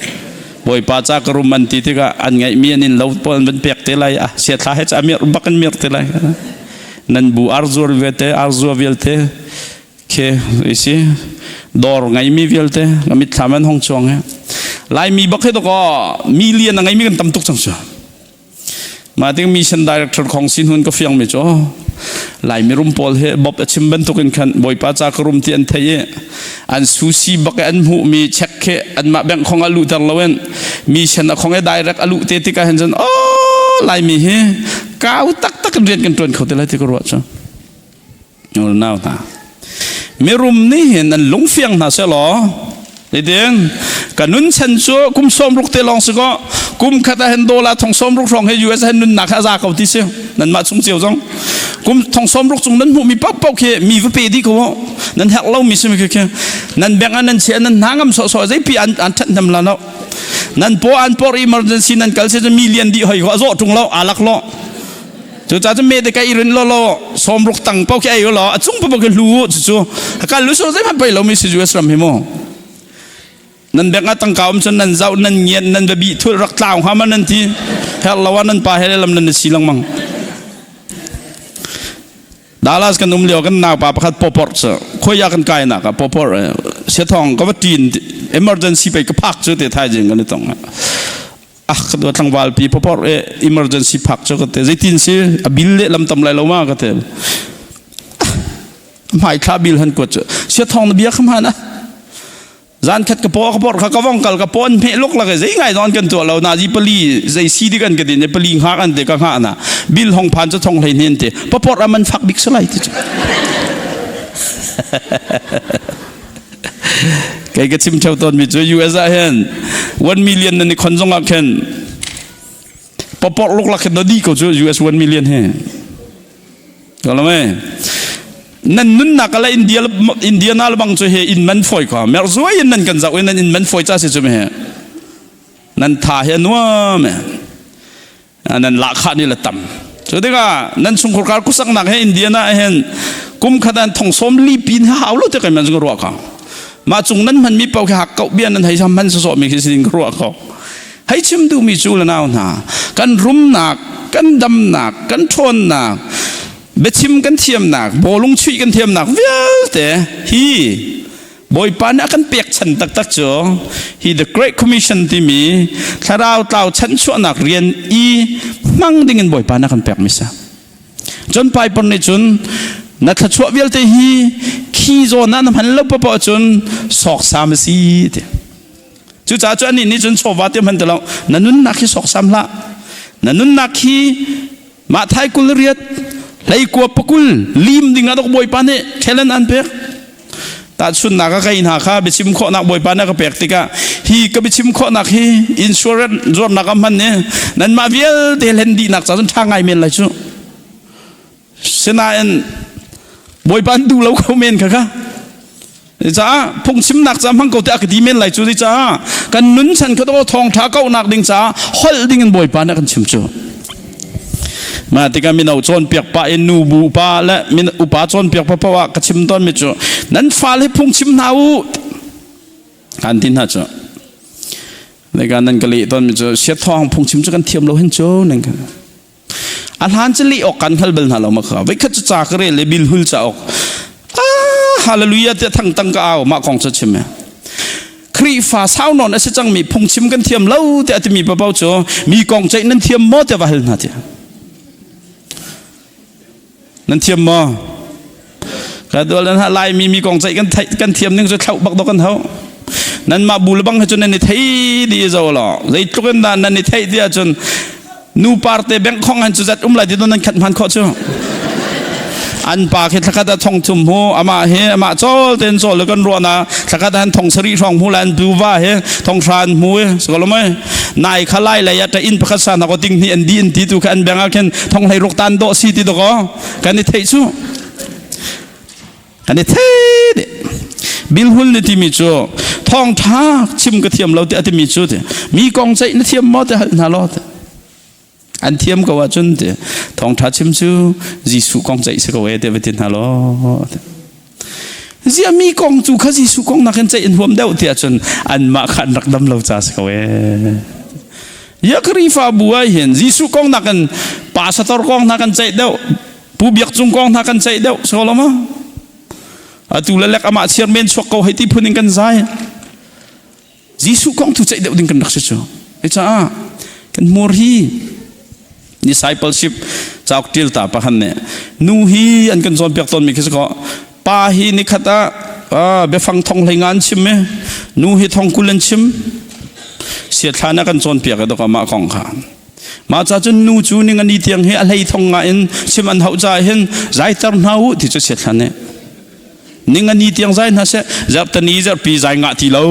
Bawipa ca ka rum an ti tikah an ngaih mi an in lo pawl an van pek te lai ah sia thla he ca mir bak an mir te lai. Nan bu arzuar vialte arzua vialte khe isi dawr ngai mi vialte ka mitthlam an hong chuang he. Laimi bak he to ko million a ngai mi kan tam tuk cang cu. Mah tik mission director khong sin hun ka fiang mi cu Lai mirum pawl he Bob a chim bantukin khan Bawipa ca ka rum ti an thei i an susi bak an hmuh mi check khi anmah bank khong a luhter loin mission a khong e direct a luh te tikah hin cun oh Laimi hi kau taktak in rian kan ṭuan kho te lai ti ka ruah cu. Nau hna. Mirum nih hin an lungfiang hna selaw Nitin ka nun chan cu kum 60 te lawng si ko kum khat ah hin dollar thong 60 hrawng he US hin nunnak a za ko ti si nanmah chung cio zong kum thong 60 cung nan hmuh mi paoh paoh khi mi va pe dih ko nan herh lo mi si mi khi nan bank ah nan chia nan hna ngam sawh sawh zeipi an an that nam la lo nan paw an por emergency nan kal se cu million dih hoi ko a zawh tung lo alak lo Cucaah cun me te ka i rin lo lo 60 tang paoh khi ei law a cung paoh khi hlu cucu ka lu so zeihmanh pei lomi si US ram hi mu nan bek ah tangka um cun nan zau nan ngian nan va bih thul rak tlau hnga ma nan ti her lo ah nan pa he lam nan si lengmang Dallas kan um lio kan naupa pakhat popor cu khoi ah kan kai nak ah popor sethong ka va tin emergency pei ka phak cu te thaizing kan i tong ah ka dua tlangval pi popor e emergency phak cu ka te zeitin si a bil le lam tam lai lo ma ka te hmai thla bil han kuat cu sia thong na bia kham han a zan khat ka po ka por kha ka vong kal ka pon hme luk la ke zei ngai don kan tu lo na ji pali zei si di kan ka din pali nga kan te ka nga na bil hong phan chu thong hlei nen te popor aman fak bik salai ti chu Kei ka chim theo tawn mi cu US ah hin 1 million nan i khon zong ah khin Papor luklak khin na di ko cu US 1 million he. Kalame. Nan nunnak ala India Indiana bang cu he in man foi ko. Mer zuai in nan kan zau in nan in man foi cha si cu me he. Nan tha he nuam e. Nan lahkhah nih le tam. Cu tikah nan chungkhur kar kusaknak he Indiana hin kum khat an thong sawm li pin hau lo te kai man ruah ka. Mah cung nan hman mi pau khi hak kau bia nan hei sam hman so mi khi sin ka ruah ko. Hei chim duh mi cu le nau hna kan rumnak kan damnak kan ṭhawnnak biachim kan thiamnak bawlung chuih kan thiamnak vialte hi Bawipa nih a kan pekchan taktak cu hi The Great Commission timi thlarau tlau chanchuahnak rian i hmang ding in Bawipa nih a kan pekmi si. Cun Piper nih cun na thluachuah vialte hi khi zawn ah na hman lo paoh cun sawksam a si ti. Cucaah cu anih nih cun chawva te hman ti lo na nunnak hi sawksam hlah. Na nunnak hi Mah thai kul riat hleikua pakul lim ding ah dok Bawipa nih talent an pek. Tahchunnak a kai hna kha biachim khawhnak Bawipa nih a ka pek tikah hi ka biachim khawhnak hi insurance zuarnak a hman i nanmah vialte hlen dihnak ca cun ṭha ngai men lai cu. Sinain Bawipa an duh lo kho men kha kha. Caah phungchimnak ca hmang ko te a ka ti men lai cu caah kan nun chan kha to thawngtha kauhnak ding caah holh ding in Bawipa nih a kan chim cu. Mah tikah mino cawnpiak pah in nu bu pa le min upa cawnpiak paoh ah ka chim tawn mi cu nan fale phungchim hna u kan ti hna cu. Leka nan ka leh tawn mi cu siathawng phungchim cu kan thiam lo hin cu nan ka A hlan cu leh awk kan hngal bal hna lo ma kha. Voikhat cu ca ka rel le bil hul cauk. Ah, hallelujah tiah thang tang ka au mah kong cu chim e. Khrihfa sau nawn a si cangmi phungchim kan thiam lo tiah timi papo cu mi kong ceih nan thiam maw tiah va hal hna tiah. Nan thiam maw? Ka dual nan ha Laimi mi kong ceih kan theih kan thiam ning cu thlauh bak do kan hau. Nanmah bu le bang he cun nan i thei di zo lo. Zeitluk in dah nan i theih ti ahcun nu parte bank khong han cu zat um lai ti nan khat hman khawh cu. An pa khi thlakhat ah thong thum hu amah he amah chol ten chol le kan ruah na thlakhat han thong sari hrawng mu la an bu va he thong hran mu e skolomai nai kha lai lei ah ta inn pakhat sa na ko ting ni an di in ti tu kha an beng ah khin thong hlei ruk tan do si ti do ko kan i theih cu kan i thei de bilhul ni timi cu thong tha chim ka thiam lo te atimi cu te mi kong ceih na thiam maw te hal hna lo te an thiam ko ahcun te thong tha chim cu Jesuh kong ceih si ko e te va ti hna lo te Zia mi kong cu kha Jesuh kong nakin ceih in huam deuh tiah cun anmah kha an rak dam lo ca si ko ee. Ya Khrihfabu ah hin Jesuh kong nakin pastor kong hna kan ceih deuh, Pu Biak Cung kong hna kan ceih deuh si ko lo ma? Atu le lek amah chiar men chuak ko hei ti phun in kan zai. Jesuh kong tu ceih deuh ding kan rak si cu. Caah kan hmur hi discipleship cauk ṭil ta pahan nih nu hi an kan cawnpiak tawnmi khi si ko pa hi nikhat ah biafang thong hlei nga an chim i nu hi thong kul an chim siathla na kan cawnpiak i dok amah kong kha mah ca cun nu cu ning ani tiang hi a hlei thong nga in chim an hauh caah hin zaiter hna u ti cu siathla nih Ning ani tiang zai hna seh zarhtani zarhpi zai ngah ti lo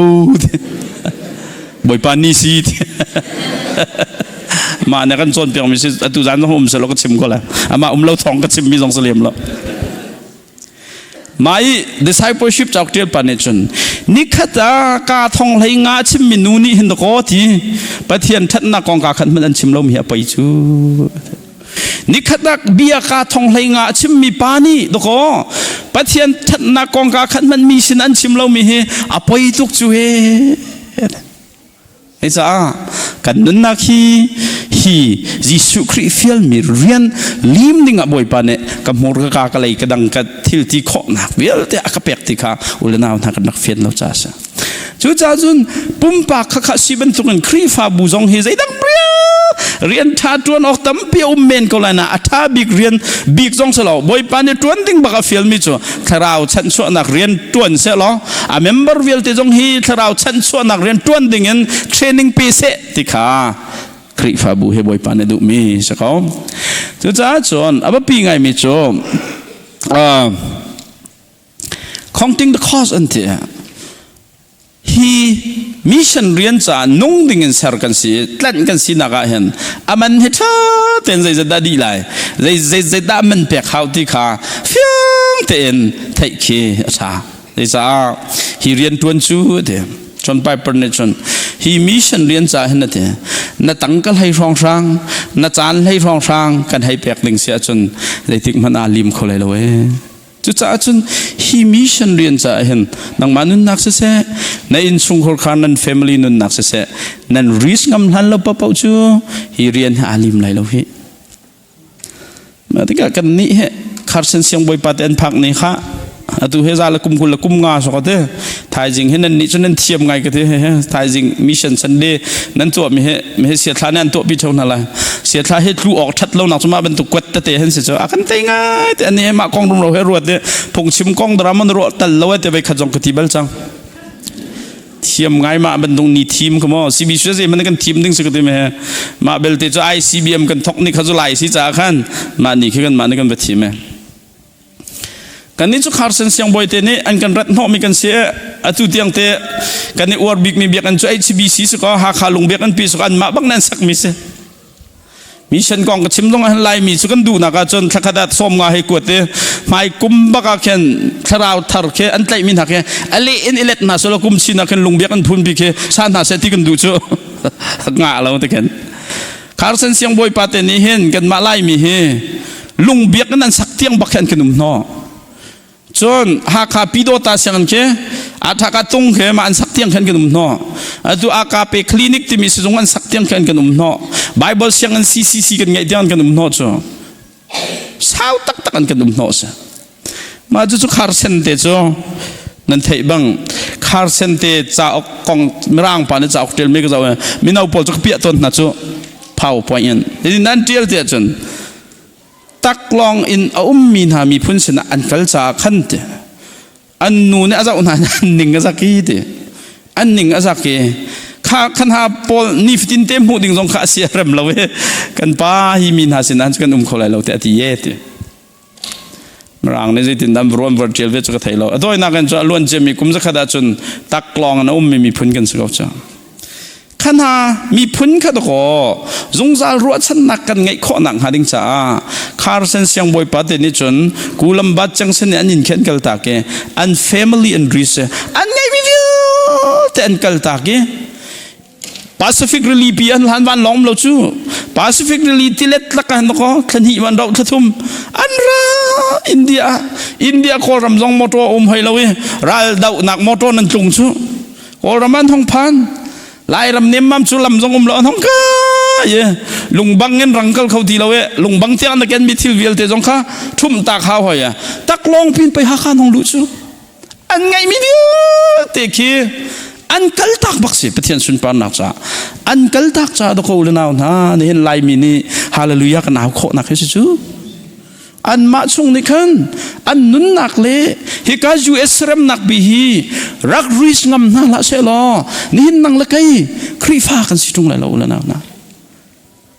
Bawipa ni si mah ne kan cawnpiak mi si atu zan zong um selo ka chim ko la amah um lo thong ka chim mi zong salem lo mah i discipleship cauk tial pa nih cun nikhat ah ka thong hlei nga chim mi nu nih hin ko ti Pathian thatnak kong ka khat hmanh an chim lo mi hi a poi cu Nikhat ah bia ka thong hlei nga a chimmi pa nih dakaw Pathian thatnak kong ka khat hmanh mi sin an chim lomi hi a poi tuk cu he. Hei caah kan nunnak hi hi Jesuh Khrih fialmi rian lim ding ah Bawipa nih ka hmur ka ka ka lei ka dang ka thil ti khawhnak vialte a ka pek ti kha u le nau hna kan rak fian lo ca a si. Cucaah cun pumpak kha kha si bantukin Khrihfabu zong hi zeidang rian ṭha ṭuan awk tampi a um men ko lai na a ṭha bik rian bik zong si lo Bawipa nih ṭuan ding bak a fialmi cu thlarau chanhchuahnak rian ṭuan seh law a member vialte zong hi thlarau chanhchuahnak rian ṭuan ding in training pe seh ti kha Khrihfabu he Bawipa nih duhmi si ko. Cucaah cun a biapi ngaimi cu counting the cost an ti hi. mission rian caah nung ding in ser kan si i tlanh kan sinak ah hin a man hi ṭha tein zeizat dah dih lai, zeizat dah man pek hau ti kha fiang tein theih khi a ṭha. Zeicah hi rian ṭuan cu ti John Piper nih cun hi mission rian caah hin a ti na tangka hlei hrawnghrang na caan hlei hrawnghrang kan hei pek ding si ahcun zeitik hmanh aa lim kho lai lo ee. Cucaah cun hi mission rian caah hin nangmah nunnak siseh, na innchungkhar kha nan family nunnak siseh, nan risk ngam hlan lo paohpaoh cu hi rian hi aa lim lai lo hi. Mah tikah kan nih he Carson siangbawipa te an phak ni kha atu he za le kum 20 le kum nga sok te thaizing he nan nih cu nan thiam ngai ka ti he thaizing mission Sunday nan tuah mi he mi he siathla nih an tuah pi theo hna lai siathla he tlu awk that lo nak cu mah bantuk kuat tete hen si cu a kan tei ngai te ani mah kong rum ro he ruat te phungchim kong dara mon ruah tal lo te vai khat zong ka ti bal cang thiam ngai mah bantuk ni thim ka mo CBC ze man kan thim ding si ka ti me mah belte cu ICBM kan thok ni kha zu lai si ca khan mah ni khi kan mah ni kan va thim e Kannih cu Carson siangbawi te nih an kan rat hnawhmi kan si. Atu tiang te kan i uar bikmi biakinn cu HBC si kaw Hakha lung biakinn pi si kaw anmah bak nan sakmi si. Mission kong ka chim zong ah Laimi cu kan duhnak ahcun thlakhat ah 50 hei kuat i hmai kum bak ah khin thlarau thar khi an tlaihmi hna khi a leh in i let hna selaw kum chin ah khin lung biakinn phun bi khi sa hna seh ti kan duh cu ngah lo ti khin. Carson siangbawipa te nih hin kanmah Laimi hi lungbiak in an sak tiang bak khi an kan um hnawh. Cun Hakha Pidawta sianginn khi Athaka tung khi mah an sak tiang khan kan um hnawh. Atu AKP clinic timi sizung an sak tiang khan kan um hnawh. Bible sianginn CCC kan ngeih tiang kan um hnawh cu. Sau taktak an kan um hnawh si. Mah cucu Carson te cu nan theih bang Carson te cauk kong mirang pa nih cauk ṭialmi ka zoh i mino pawl cu ka piah tawn hna cu PowerPoint in. Hitin an ṭial ti ahcun taklawng in a ummi hna miphun sinah an kal caah khan ti an nu nih a zoh hna an ning a zak i ti an ning a zak i kha khan ha pawl nifatin te hmuh ding zong kha a sia rem lo i kan pa hi mi hna sinah kan um kho lai lo te a ti ye ti Mirang nih zeitin dah ruan vor ṭial ve cu ka thei lo. A tawinak in cu a luan ciami kum zakhat ahcun taklawng in a ummi miphun kan si ko cu. Khana miphun kha dakaw zungzal ruahchannak kan ngeih khawhnak hnga ding caah Carson siangbawipa te nih cun Kulambat Junction nih an inn khi an kal tak i an family an ri an ngeihmi vialte an kal tak i Pacific Rili pi an hlan van lawng lo cu Pacific Rili tilet lak ah ko thla hnih van rauh thla thum an ra India India Kawlram zong motor um hoi lo i ral dohnak motor nan tlung cu Kawlram an hong phan Lairam nemmam cu lam zong um lo an hong ka ye lungbang in rang kal kho ti lo e lungbang tiang na ken mi thil vialte zong kha thum tak hau hoi a taklong pin pei Hakha hong lu cu an ngeihmi vialte khi an kaltak bak si Pathian sunparnak caah an kaltak caah dako le nau hna nihin Laimi nih hallelujah kan au khawhnak hi si cu anmah chung nih khan an nunnak le hika US remnak bi hi rak risk ngam hna hlah seh law nihin nang le kei Khrihfa kan si ṭung lai lo le nau hna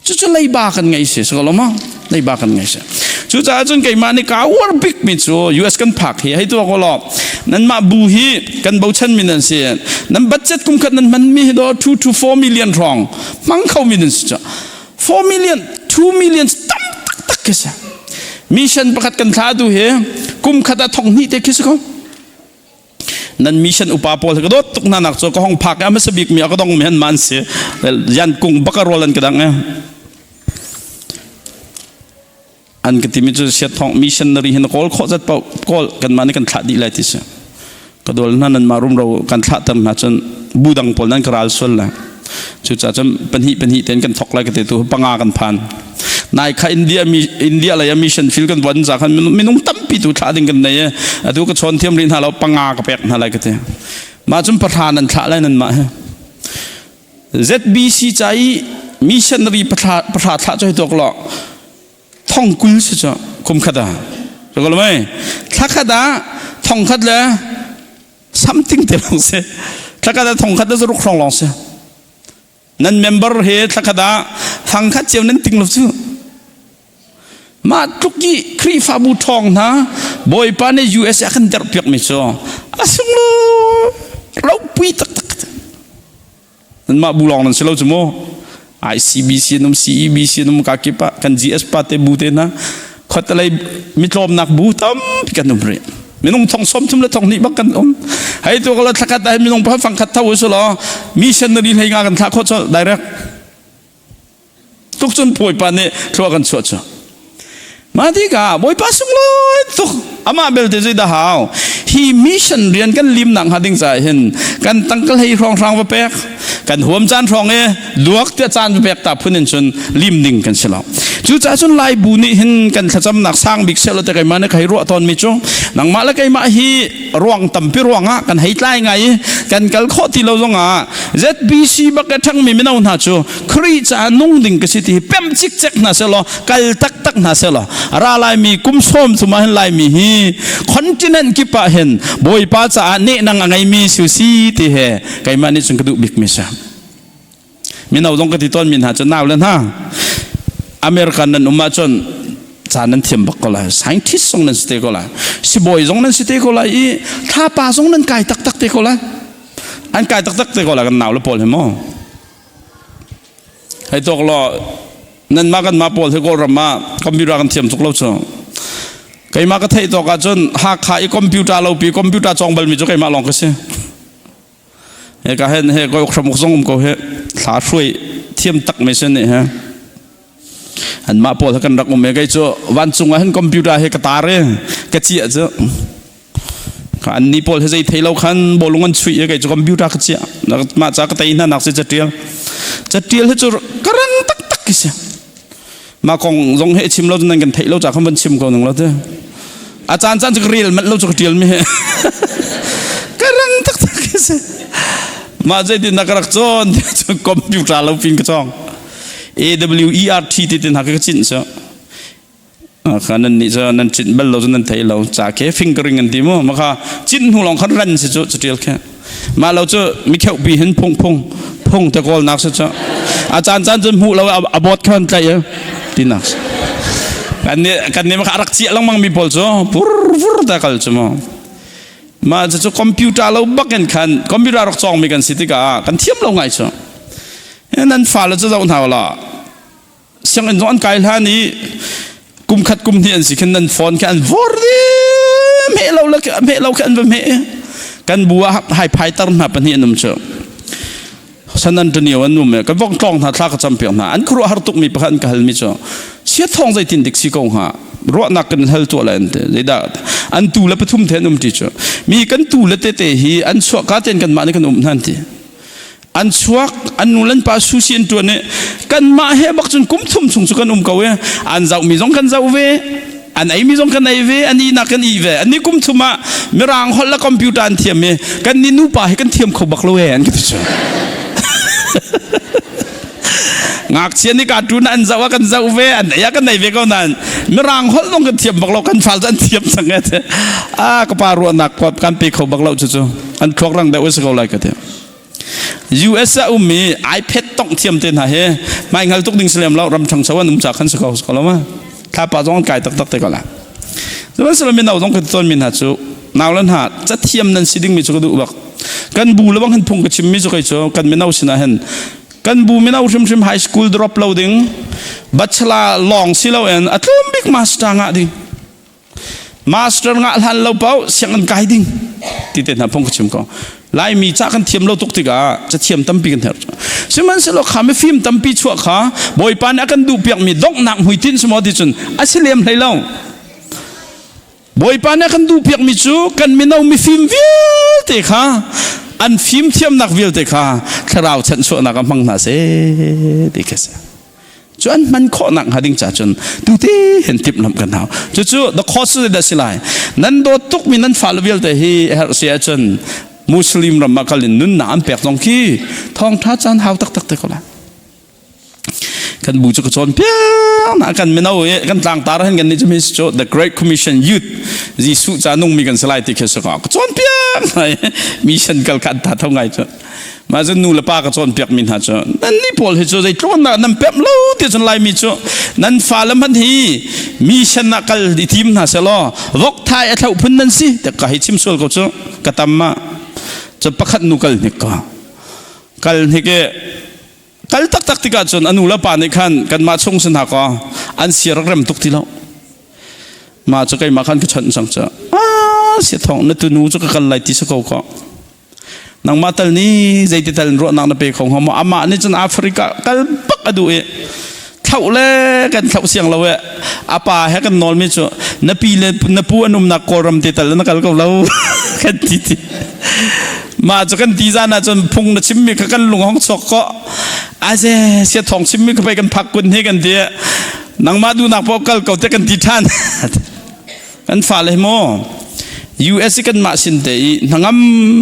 Cucu leiba kan ngei si si ko lo maw? Leiba kan ngei si. Cucaah cun keimah nih kaa uar bikmi cu US kan phak hi hei tuah ko law nanmah bu hi kan bochan mi nan si. Nan budget kum khat nan hmanmi hi do 2 to 4 million hrawng hmang kho mi nan si cu. 4 million 2 million tam taktak khi si. Mission pakhat kan thla tu hi kum khat ah thong hnih te khi si ko. Nan mission upa pawl ka dawt tuk hna nak cu ka hong phak i a hmasa bik mi a ka dong mi han man si yan kung baka rawl an ka dang e an ka timi cu siat thong missionary hin kawl khawh zat paoh kawl kan mah nih kan thlah dih lai ti si ka dol hna nan mah rumro kan thlah ter hna cun bu dang pawl nan ka ral sual la Cucaah cun pahnih pahnih tein kan thok lai ka ti tu panga kan phan. Nai kha India mi India lei a mission field kan von za khan minung tampi tu thlah ding kan nei e. Atu ka chawn thiam rih hna lo panga ka pek hna lai ka ti. Mah cun pahra nan thlah lai nan mah he. ZBC ca i missionary pahra pahra thlah cu hei tuak law thong 20 si cu kum khat ah. Ko lo mei thla khat ah thong khat le something te lawng si thlakhat ah thongkhat le zaruk hrawng lawng si nan member he thlakhat ah thangkhat cio nan ting lo cu mah tluk i Khrihfabu ṭhawng hna Bawipa nih US a kan derh piak mi cu a sunglawi ropui taktak. Nanmah bu lawng nan si lo cu mu. ICBC an um, CEBC an um, kakip ah kan GS pa te bu te hna khuatelei mitlawmnak bu tampi kan um rih. Minung thong som thum le thong hnih bak kan um. Hei tu kala thlakhat ah minung pa fang khat tho usu law missionary hlei nga kan thlah khawh colh direct. Tuk cun Bawipa nih thlua kan chuah cu. Mah tikah Bawipa sunglawi tuk amah belte zeidah hau hi mission rian kan lim nak hnga ding caah hin kan tangka hlei hrawng hrang va pek kan huam caan hrawng e duak tiah caan va pek ta phun in cun lim ding kan si lo. Cucaah cun Lai bu nih hin kan thlacamnak sang bik seh lo te keimah nih ka hei ruah tawn mi cu nangmah le keimah hi ruang tampi ruangah kan hei tlai ngai i kan kal khawh ti lo zongah ZBC bak a ṭhangmi mino hna cu Khrih caah nung ding ka si ti hi pem cikcek hna selaw kal taktak hna selaw ra laimi kum sawm thum ah hin laimi hi continent kip ah hin Bawipa caah nehnang a ngeimi si si ti he keimah nih cun ka duh bikmi si. Mino zong ka ti tawn mi hna cu nau le hna American nan um ahcun ca nan thiam bak ko lai scientist zong nan si te ko lai sibawi zong nan si te ko lai i thlapa zong nan kai taktak te ko lai an kai taktak te ko lai kan nau le pawl hi mu Hei tawk law nanmah kanmah pawl hi Kawlram ah computer kan thiam tuk lo cu. Keimah ka theih tawk ahcun Hakha i computer lopi computer cawng balmi cu keimah lawng ka si. He ka hen he koi hramuk zong um ko he thla hruai thiam tak me sin nih he. Anmah pawl he kan rak um e kei cu vancung ah hin computer he ka tar e ka ciah cu. An nih pawl hi zei thei lo khan bawlung an chuih i kei cu computer ka chiah. Mah ca ka tei hna nak si catial. Catial hi cu ka rang taktak ki si. Mah kong zong he chim lo nan kan theih lo ca khan van chim ko nang lo te. A caan caan cu ka rel manh lo cu ka tial mi he. Ka rang taktak ki si. Mah zeitin na ka rak cawn computer lo pin ka cawng. A W E R T ti tin ha ka cinh so. Kha nan nih cu nan cinh bal lo cu nan thei lo ca ke fingering an ti mu ma kha cinh hnu lawng khan ran si cu catial khe mah lo cu mi kheuh pi hin phung phung phung te kawl nak si cu a caan caan cun hmuh lo a bot khan tlaih ti nak kan nih kan nih ma kha rak chiah lengmang mi pawl cu pur vur ta kal cu mu mah cu computer lo bak in khan computer rak cawng mi kan si tikah kan thiam lo ngai cu nan fale cu zoh hna la Sianginn zong an kai hlan i kum khat kum hnih an si khin nan phone khi an vor dih meh lo le meh lo khi an va meh kan bu ah hai phai tar hna pahnih an um cu San Antonio an um ka vong tlong hna thla ka cam piak hna an khuaruah har tuk mi pakhat an ka hal mi cu sia thong zeitin dik si ko hnga ruahnak kan hal tuah le an te zeidah an tu le pathum the an um ti cu mi kan tu le tete hi an chuah ka ten kan mah nih kan um hna ti An chuak, an nu le an pa sushi an ṭuan i kanmah he bak cun kum thum chung cu kan um ko i an zohmi zong kan zoh ve, an eimi zong kan ei ve, an ihnak kan ih ve. An kum thum ah mirang holh le computer an thiam i kan nih nupa hi kan thiam kho bak lo e an ka ti cu. Ngakchia nih cartoon an zoh ah kan zoh ve, an ei ah kan ei ve ko nain mirang holh zong kan thiam bak lo, kan fal cu an thiam cang e. Ah ka pa ruahnak kan pe kho bak lo cu cu. An thluak rang deuh a si ko lai ka ti. US ah ummi iPad tongh thiam te hna hi hmai hngal tuk ding si lem lo ram ṭhangcho an um ca khan si ko ko lo ma thlapa zong an kai taktak te ko la sihmanhsehlaw mino zong ka ti tawn mi hna cu nau le hna cathiam nan si dingmi cu ka duh bak kan bu le bang hin phung ka chimmi cu kei cu kan mino sinah hin kan bu mino hrimhrim high school drop lo ding bachelor lawng si lo in a tlawm bik master ngah ding Master ngah hlan lo paoh sianginn kai ding ti te hna phung ka chim ko. Laimi ca kan thiam lo tuk tikah cathiam tampi kan herh. Sihmanhsehlaw kha mifim tampi chuah kha Bawipa nih a kan duhpiakmi donghnak hmuitinh si maw ti cun a si lem hlei lo. Bawipa nih a kan duhpiakmi cu kan mino mifim vialte kha an fimthiamnak vialte kha thlarau chanhchuahnak ah hmang hna seh ti khi a si. Cu an hman khawhnak hnga ding ca cun tute hin timhlamh kan hau. Cucu the cost dah si lai. Nan dawt tukmi nan fale vialte hi herh si ahcun Muslim ram ah kal in nunnak an pek zong khi thawngṭha caan hau taktak te ko lai. Kan bu cu ka cawn piak na kan mino i kan tlangtar hin kan nih cu cu the Great Commission Youth Jesuh ca nungmi kan si lai ti khi si ko. Ka cawn piak mission kal kha an tha tho ngai cu. Mah cun nu le pa ka cawnpiakmi hna cu nan nih pawl hi cu zeitluk in nan pemh lo ti cun Laimi cu nan fale hmanh hi mission ah kal i tim hna selaw vok thai a thloh phun nan si te ka hei chim sual ko cu ka tam ma cu pakhat nu kal hnik ko. Kal hnik i kal taktak tikah cun a nu le pa nih khan kanmah chung sin hna kaw an sia rak rem tuk ti lo. Mah cu keimah khan ka chawnh cang cu. Ah, sia thawng na tunu cu ka kal lai ti si ko kaw. Nangmah tal nih zeiti tal in ruahnak na pe kho hnga maw? Amah nih cun Africa kal bak a duh i thlauh le kan thlauh siang lo e. A pa he kan nawlmi cu na pi le na pu an umnak Kawlram te tal na kal ko lo kan ti ti. Mah cu kan ti zan ah cun phung na chimmi kha kan lung hong chuak ko. Aze sia thawng chimmi kha pei kan phak kun hi kan ti. Nangmah duhnak paoh kal ko te kan ti ṭhan. Kan fale hi maw US i kanmah sin te i hnangam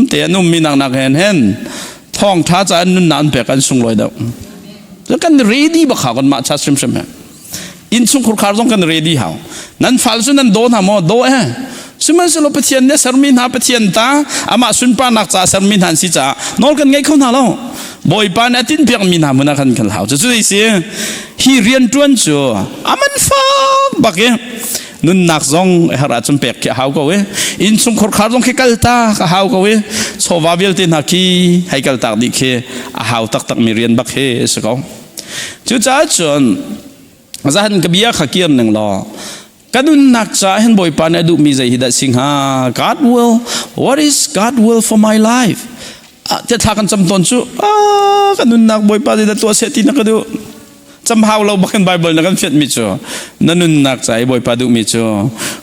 te an ummi nak nak hen hen thawngṭha ca an nunnak an pek an sunglawi deuh. Kan ready bak hau kanmah cha hrimhrim he. Innchung khurkhar zong kan ready hau. Nan fal cu nan daw hna maw? Daw eh. Sihmanhsehlaw Pathian nih sermi hna Pathian ta amah sunparnak ca sermi hna an si caah nawl kan ngei kho hna lo. Bawipa nih a tinhpiakmi hna hmun ah khan kan hau. Cucu si hi rianṭuan cu a man fak bak i nunnak zong har ahcun pek khi a hau ko i innchungkhar khar zong khi kaltak a hau ko i chawva vialte hna khi hei kaltak dih khi a hau taktak mi rian bak hi a si ko. Cucaah cun zahan ka bia kha kir ning law ka nunnak caah hin Bawipa nih a duhmi zei hi dah si hnga? God will, what is God will for my life? Tiah thla kan cam tawn cu ah ka nunnak Bawipa zei dah tuah seh ti na ka duh? Cam hau lo bakin Bible na kan fianhmi cu na nunnak ca i Bawipa duhmi cu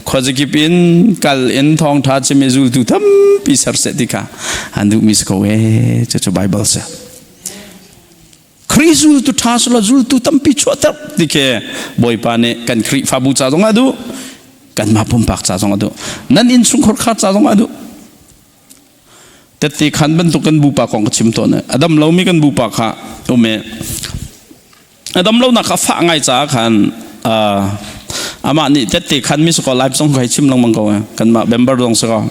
khuazakip in kal in thawngṭha chim i zultu tampi ser seh ti kha an duhmi si ko ee cucu Bible si. Khrih zultu ṭha sulaw zultu tampi chuahter ti khi Bawipa nih kan Khrihfabu ca zong ah duh kanmah pumpak ca zong ah duh nan innchungkhar kha ca zong ah duh. Tette khan bantuk kan bupa kong ka chim tawn. A dam lomi kan bupa kha um i a dam lonak kha fah ngai caah khan amah nih tette khan mi sakaw live zong kai chim lengmang ko kanmah member zong si ko.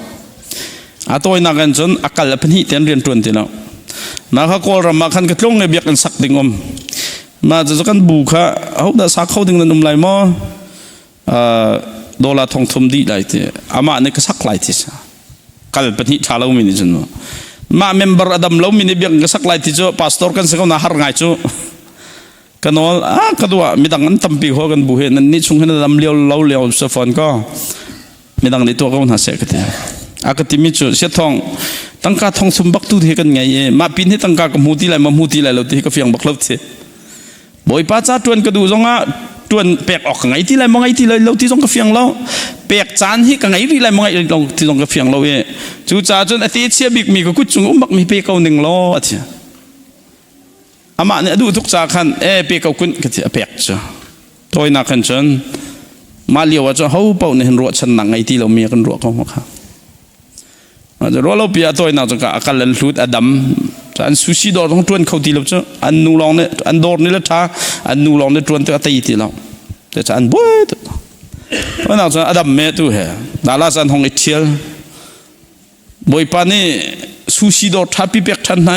A tawinak in cun a kal a pahnih ten rian ṭuan ti lo. Mah kha Kawlram ah khan ka tlung i biakinn sak ding um. Mah cu kan bu kha hodah sa kho ding nan um lai maw? Dollar thong thum dih lai ti amah nih ka sak lai ti kal pahnih ṭha lomi nih cun mah member a dam lomi nih biakinn ka sak lai ti cu pastor kan si ko na har ngai cu ka nawl ah ka duah midang an tampi ho kan bu he nan nih chung hin a dam lio lo lio sa fawn ko midang nih tuah ko hna seh ka ti a ka timi cu sia thong tangka thong sum bak tu hi kan ngei i mah pin hi tangka ka hmu ti lai ma hmu ti lai lo ti hi ka fiang bak lo ti Bawipa ca ṭuan ka duh zongah ṭuan pek awk ka ngei ti lai maw ngei ti lai lo ti zong ka fiang lo. Pek caan hi ka ngei rih lai maw ngei lo ti zong ka fiang lo i cucaah cun a te chia bikmi ka kut cung um bakmi pe ko ning law a ti. Amah nih a duh tuk ca khan e pe ko kun ka ti a pek cu. Tawinak khan cun mah lio ah cun ho paoh nih hin ruahchannak ngei ti lomi kan ruah ko kha. Ruahlopi ah tawinak cu a kal an hlut a dam. An sushi dawr zong ṭuan kho ti lo cu. An nu lawng nih an dawr nih le ṭha an nu lawng nih ṭuan tik a tei ti lo. Cucaah an buai tuk. Tawinak cun a dam me tu he Dallas an hong i ṭhial. Bawipa nih sushi dawr ṭhapi pek ṭhan hna.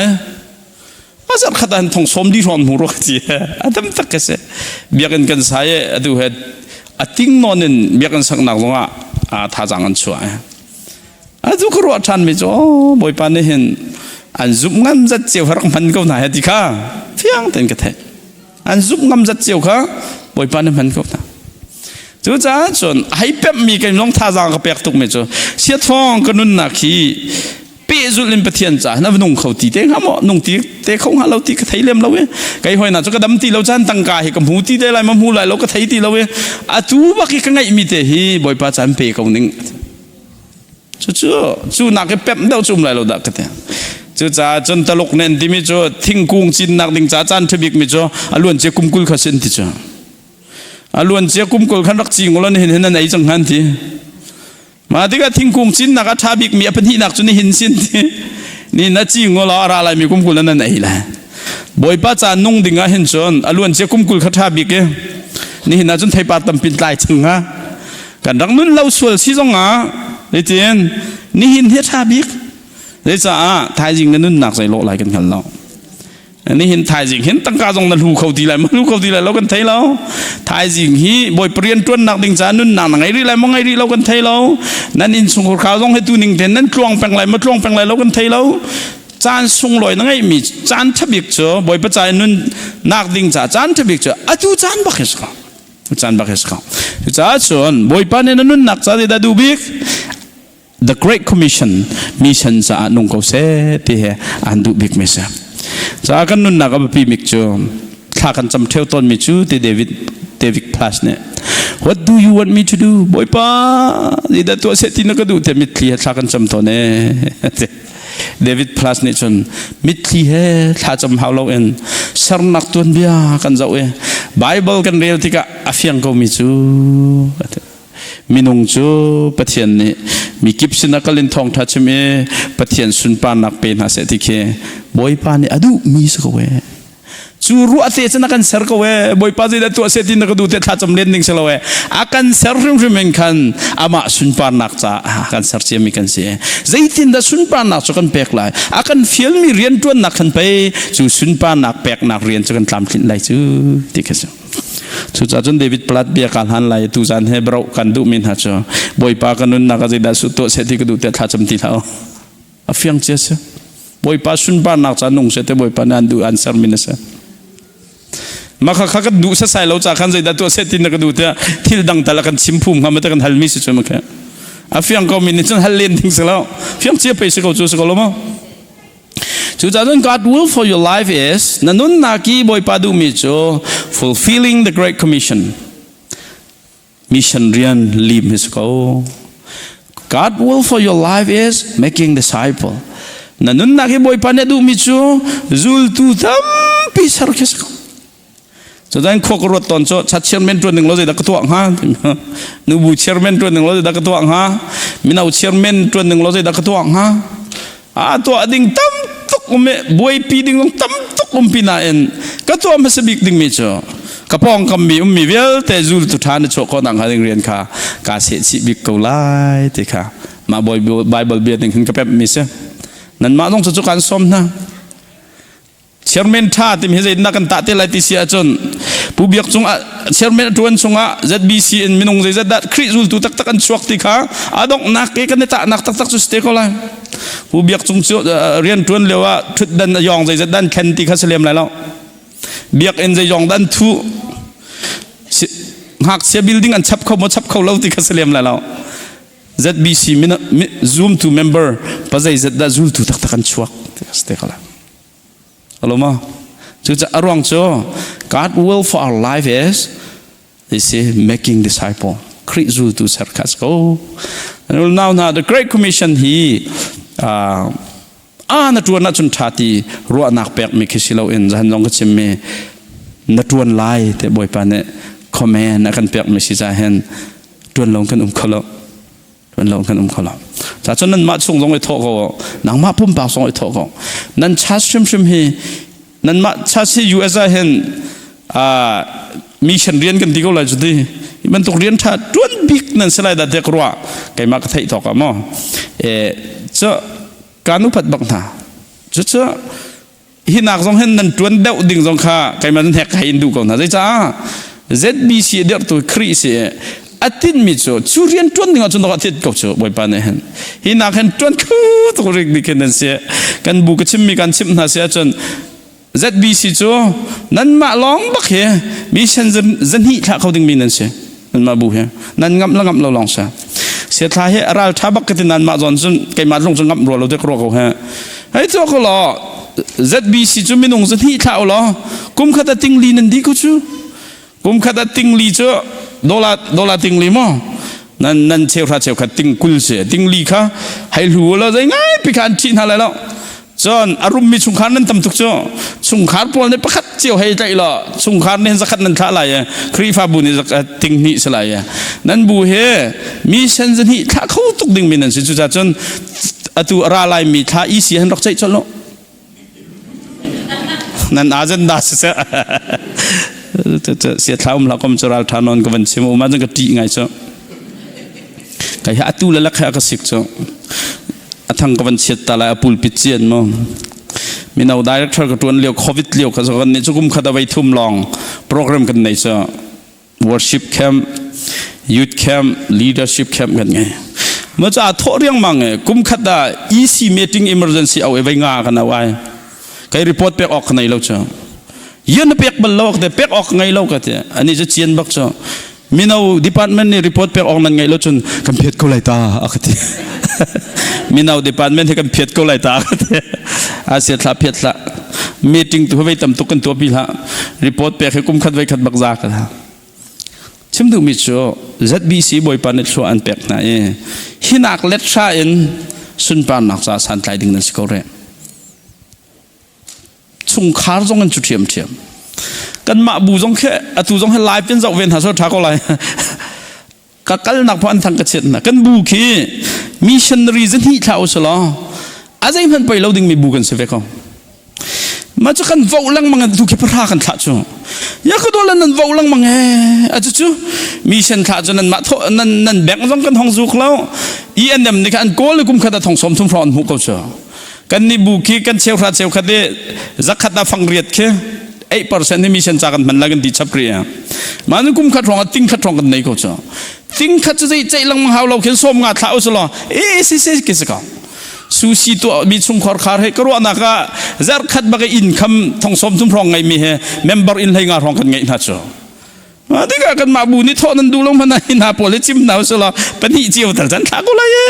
A zarh khat ah thong sawm di hrawng hmu rua ka ti. A dam tak ka si. Biakinn kan sai i atu he a ting nawn in biakinn saknak zongah thazaang an chuah. Atu ka ruah ṭhan mi cu Bawipa nih hin an zumh ngam zat cio kha rak hman ko hna he ti kha fiang tein ka theih. An zumh ngam zat cio kha Bawipa nih hman ko hna. Cucaah cun hei pemhmi kan lung thazaang ka pek tukmi cu siathawng ka nunnak hi pehzulh in Pathian caah na nung kho ti te hnga maw nung ti te kho hnga lo ti ka thei lem lo i kei hoi na cu ka dam ti lo caan tangka hi ka hmu ti te lai ma hmu lai lo ka thei ti lo i atu bak hi ka ngeihmi te hi Bawipa caan pe ko ning. Cucu cu nak i pemh deuh cu um lai lo dah ka ti. Cucaah cun Taluk nih an timi cu thingkung cinnak ding ca caan ṭha bikmi cu a luan cia kum 20 kha si an ti cu. A luan cia kum 20 khan rak cing ulaw nihin hin an ei cang hnga an ti. Mah tikah thingkung cinnak a ṭha bikmi a pahnihnak cu nihin si an ti. Ni na cing ulaw a ra laimi kum 20 nan ei lai. Bawipa ca nung ding ah hin cun a luan cia kum 20 kha ṭha bik i nihin ah cun theipar tampin tlai cang hnga. Kan rak nun lo sual si zongah zeitin nihin hi a ṭha bik. Zeicaah thaizing na nunnak zei lawh lai kan hngal lo. Nihin thaizing hin tangka zong na hlu kho ti lai ma hlu kho ti lai lo kan thei lo. Thaizing hi Bawipa rian ṭuannak ding caah nunnak na ngei rih lai maw ngei rih lo kan thei lo. Nan innchungkhar khar zong hi tu ning ten nan tluang peng lai ma tluang peng lai lo kan thei lo. Caan sunglawi na ngeihmi caan ṭhabik cu Bawipa ca i nun nak ding ca caan ṭhabik cu atu caan bak hi si ko. Caan bak hi si ko. Cucaah cun Bawipa nih na nunnak ca zeidah duh bik? The Great Commission mission caah nung ko seh ti he an duh bik mi si. Caah kan nunnak a biapi bik cu thla kan cam ṭheo tawn mi cu ti David David Plus nih What do you want me to do? Bawipa zeidah tuah seh ti na ka duh te mitthli he thla kan cam tawn ee. David Plus nih cun mitthli he thla cam hau loin sernak tuanbia kan zoh i Bible kan rel tikah a fiang ko mi cu Minung cu Pathian nih mikip sinah kal in thawngṭha chim i Pathian sunparnak pe hna seh ti khi Bawipa nih a duhmi si ko ee. Cu ruah te cun a kan ser ko ee. Bawipa zeidah tuah seh ti na ka duh te thlacam len ding si lo ee. A kan ser hrimhrim in khan amah sunparnak caah kan ser ciami kan si. Zeitindah sunparnak cu kan pek lai? A kan fialmi rianṭuannak khan pei cu sunparnak peknak rian cu kan tlamtlinh lai cu ti khi si. Cucaah cun David Platt bia kaa hlan lai tu zan he bro kan duhmi hna cu Bawipa ka nunnak ah zeidah su tuah seh ti ka duh tiah thlacam ti hlah u. A fiang cia si. Bawipa sunparnak ca nung seh te Bawipa nih an duh an sermi na si. Mah kha kha kan duh sasai lo ca khan zeidah tuah seh ti na ka duh tiah thil dang tal a kan chim phum hnga ma te kan halmi si cu ma khe. A fiang ko mi nih cun hal len ding si lo. Fiang cia pei si ko cu si ko lo maw? Cucaah cun God will for your life is na nunnak i Bawipa duhmi cu fulfilling the Great Commission mission rian lim hi si ko. God will for your life is making disciple. Na nunnak hi Bawipa nih a duhmi cu zultu tampi ser khi si ko. Cutan khua ka ruat tawn cu chat chairman ṭuan ding lo zeidah ka tuah hnga? Nubu chairman ṭuan ding lo zeidah ka tuah hnga? Mino chairman ṭuan ding lo zeidah ka tuah hnga? A tuah ding tam tuk um i buaipi ding zong tam tuk um pi nain ka tuah hmasa bik dingmi cu ka pawngkam mi ummi vialte zultu ṭha na chuah khawh nakhnga ding rian kha kaa sehchih bik ko lai ti kha mah Bible bia ning hin ka pemh mi si. Nanmah zong cu kan sawm hna. Chairman ṭha timi hi zeitindah kan tah te lai ti si ahcun Pu Biak cung ah chairman a ṭuan chungah ZBC in minung zeizat dah Khrih zultu taktak an chuak ti kha a donghnak i kan i tahnak taktak cu si te ko lai. Pu Biak Cung cu rian ṭuan lio ah ṭhutdan a yawng zeizat dah an thlen ti kha si lem lai lo. Biakinn zeizong dah an thuh ngakchia building an chap kho maw chap kho lo ti kha si lem lai lo. ZBC zumtu member pa zeizat dah zultu taktak an chuak ti kha si te ko lai. Aloma. Cucaah a ruang cu God will for our life is is making disciple. Khrih zultu ser kha si ko. Now na the Great Commission hi a na tuan ahcun ṭha ti ruahnak pek mi khi si loin zahan zong ka chim mi na tuan lai te Bawipa nih command a kan pek mi si ca hin tuan lo kan um kho lo. Tuan lo kan um kho lo. Ca cun nanmah chung zong i thawh ko nangmah pumpak zong i thawh ko. Nan church hrimhrim hi nanmah church hi US ah hin mission rian kan ti ko lai cu ti. Hi bantuk rian ṭha ṭuan bik nan si lai dah tiah ka ruah. Keimah ka theih tawk ah maw. Cu kaan upat bak hna. Cucu hi nak zong hin nan ṭuan deuh ding zong kha keimah nan hek hei in duh ko hna zeicah ZBC dirhtu Khrih si a tinmi cu cu rian ṭuan ding ahcun a tit ko cu Bawipa nih hin hi nak hin ṭuan khu tuk rik nih khin nan si kan bu ka chimmi kan chimh hna si ahcun ZBC cu nanmah lawng bak hi mission zahnih thlah kho dingmi nan si nanmah bu hi nan ngamh la ngamh lo lawng si siathla hi ral tha bak ka ti nan mah zawn cun keimah lung cu ngamh rua lo te ka ruah ko he hei tu ko law ZBC cu minung zahnih thlah u law kum khat a tingli nan di ko cu kum khat a tingli cu dollar dollar tingli maw nan nan cheuhra cheukhat ting kul si tingli kha hei hlu law zei ngai pi kha an ṭhih hna lai lo Cun a rummi chungkhar nan tam tuk cu chungkhar pawl nih pakhat cio hei tlaih law chungkhar nih zakhat nan thlah lai i Khrihfabu nih ting hnih si lai i nan bu hi mission zahnih thlah kho tuk dingmi nan si cucaah cun atu a ra laimi thla EC han rak ceih colh nan agenda siseh sia thla um hlah kom cu ral tha non ka van chim um ah cun ka ṭih ngai cu kai hi atu le lak he a ka sik cu a thang ka van chiat ta lai a pulpit cian mu mino director ka tuan lio covid lio ka kan nih cu kum khat avei thum long program kan nei cu worship camp youth camp leadership camp kan ngei. Ma ca thawh riangmang e kum khat ah EC meeting emergency au e vai nga kan au ai. Kai report pek awk nei lo chu. Yan pek bal lo te pek awk ngai lo ka te. Ani chu chian bak chu. Mino department nih report pek awk nan ngai lo cun kan phiat ko lai ta a ka ti. Mino department hi kan phiat ko lai ta a ka ti. A sia thla phiat thla. Meeting tu vei tam tuk kan tuah pi hlah. Report pek hi kum khat vei khat bak za ka la. Chim duhmi cu ZBC Bawipa nih thlua an pek hna i hinak let hra in sunparnak ca santlai ding nan si ko reh. Chungkhar zong an cu ṭhiamṭhiam. Kanmah bu zong khi atu zong hi live in zoh ve hna so ṭha ko lai. Ka kalnak pawh an thang ka chiat hna. Kan bu khi missionary zahnih thla usulaw a zeihmanh poi lo dingmi bu kan si ve ko. Ma cu kan vo lengmang tu khi pahra kan thlah cu. Ya ka dawlan nan vo lengmang he. A cu cu mission thlah cu nan mah tho nan nan bank zong kan hong zuk lo. ENM nih khan an kawl kum khat a thong som thum hrawng an hmuh ko cu. Kan nih bu khi kan cheuhra cheukhat i zakhat ah fang riat khi 8% hi mission ca kan hman la kan ti chap ri. Ma nu kum khat hrawng ah ting khat hrawng kan nei ko cu. Ting khat cu zei ceih lengmang hau lo khin som nga thlah usulaw e si si ki si ko. Sushi tuah mi chungkhar khar he ka ruahnak ah zarkhat bak income thong som thum hrawng ngei mi he member in hlei nga hrawng kan ngeih hna cu. Ma tikah kan mah bu nih thawh nan duh lo hmanh ah hna pawl hi chim hna usulaw pahnih cio tal chan thlah ko lai e.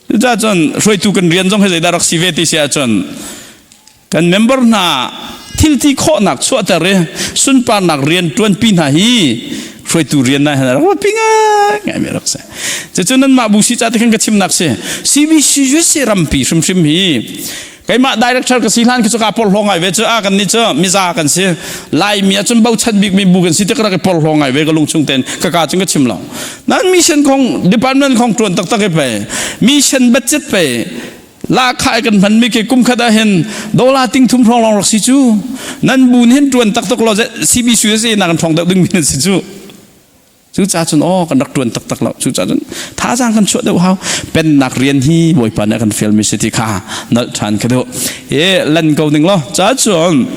Cucaah cun hruaitu kan rian zong hi zeidah rak si ve ti si ahcun kan member hna thilti khawhnak chuahter i sunparnak rian ṭuanpi hna hi hruaitu rian na hin rak pi ngai ngai mi rak si. Cucu nanmah bu si ca ti khan ka chimnak si. CBC USA rampi hrimhrim hi keimah director ka si hlan khi cu ka porhlaw ngai ve cu a kan nih cu miza kan si Laimi ahcun bochan bikmi bu kan si ti ka rak i porhlaw ngai ve ka lungchung ten ka ka cun ka chim lo. Nan mission kong department kong ṭuan taktak i pe mission budget pe lahkhah kan hmanmi khi kum khat ah hin dollar ting thum hrawng lawng rak si cu nan bu nih hin ṭuan taktak law CBC USA nak kan ṭhawng deuh dingmi nan si cu cu ca cun aw kan rak ṭuan taktak lo cu ca cun thazaang kan chuah deuh hau pennak rian hi Bawipa nih a kan fialmi si ti kha nalh ṭhan ka duh e lan ko ning law ca cun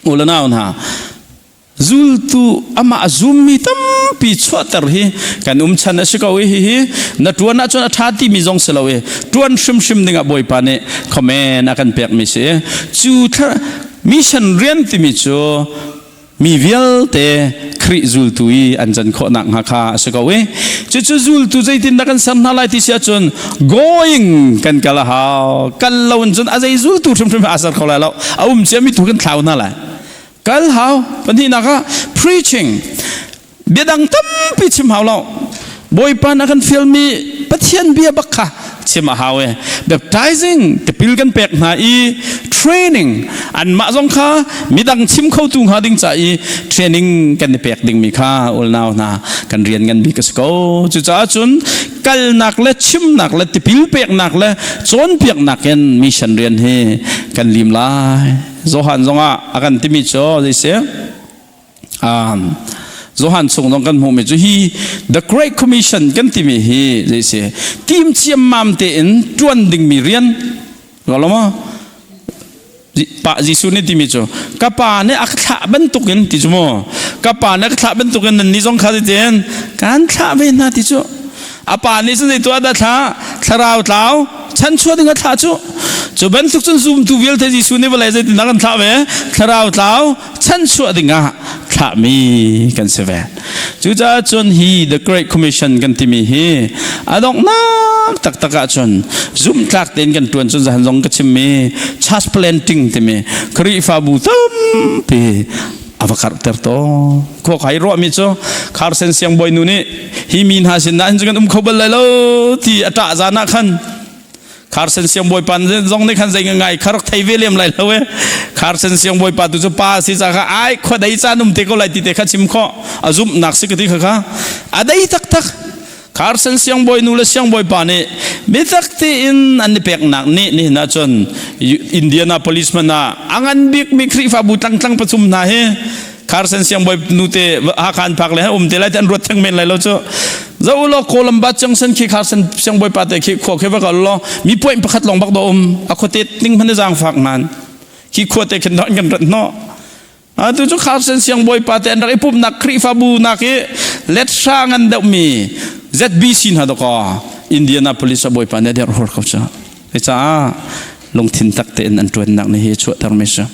u le nau hna Zultu amah a zummi tampi chuahter hi kan um chan a si ko i hihi na ṭuan ahcun a ṭha timi zong si lo i ṭuan hrimhrim dingah Bawipa nih comment a kan pekmi si. Cu mission rian timi cu mi vialte Khrih zultu i an can khawh nakhnga kha a si ko i cucu zultu zeitindah kan ser hna lai ti si ahcun going kan kal a hau kal lo in cun a zei zultu hrimhrim aa ser kho lai lo a um ciami tu kan thlau hna lai Kal hau. Pahnihnak ah preaching. Biadang tampi chim hau lo. Bawipa na kan fialmi Pathian bia bak kha chim a hau e. Baptizing tipil kan pek hna i training anmah zong kha midang chim kho tu hnga ding ca i training kan i pek dingmi kha ulnau hna kan rian ngan bik a si ko. Cucaah cun kalnak le chimnak le tipil peknak le cawnpiaknak in mission rian hi kan lim lai. Johan zongah a kan timi cu zei si Johan chung zong kan hmuhmi cu hi the great commission kan timi hi zei si tim ciammam tein tuan dingmi rian lo maw pa Jesuh nih timi cu ka pa nih a ka thlah bantukin ti cu mu ka pa nih a ka thlah bantukin nan nih zong kha tiin kan thlah ve hna ti cu a pa nih cun zei tuah dah thlah thlarau tlau chanchuah ding a thlah cu cu bantuk cun zumtu vialte Jesuh nih vawlei zeitindah kan thlah ve thlarau tlau chanchuah dingah thlahmi kan si ve cucaah cun hi the great commission kan timi hi a donghnak taktak ah cun zumhtlak tein kan tuan cun zahan zong ka chimmi church planting timi Khrihfabu tampi a va karhter tawn khua khai ruahmi cu Carson siangbawi nu nih hi mi hna sin ah hin kan um kho bal lai lo ti a ṭah zan ah khan Carson siangbawi pa zong nih khan zei ngai kha rak thei ve lem lai lo e Carson siangbawi pa tu cu pa si ca kha ai khua dei caan um te ko lai ti te kha chim khawh a zumhnak si ka ti kha kha a dei taktak Carson siangbawi nu le siangbawi pa nih biatak tein an i peknak nih nihin ahcun Indianapolis hmanh ah a ngan bikmi Khrihfabu tlangtlang pathum hna hi Carson siangbawi nu te Hakha an phak le um te lai te an ruat theng men lai lo cu zo law Columbus Junction khi Carson siangbawi pa te khi khua khi va kal law mi point pakhat lawng bak do um a khuate ning hmanh zaang fak nan khi khua te khin kan rat hnawh Atu cu Carson siangbawipa te an rak i pumhnak Khrihfabu nak i let hra ngan deuhmi ZBC hna dawkaw Indianapolis a bawipa nih a derh hur ko cu. Caah lungthin tak tein an ṭuannak nih hi chuahter mi si.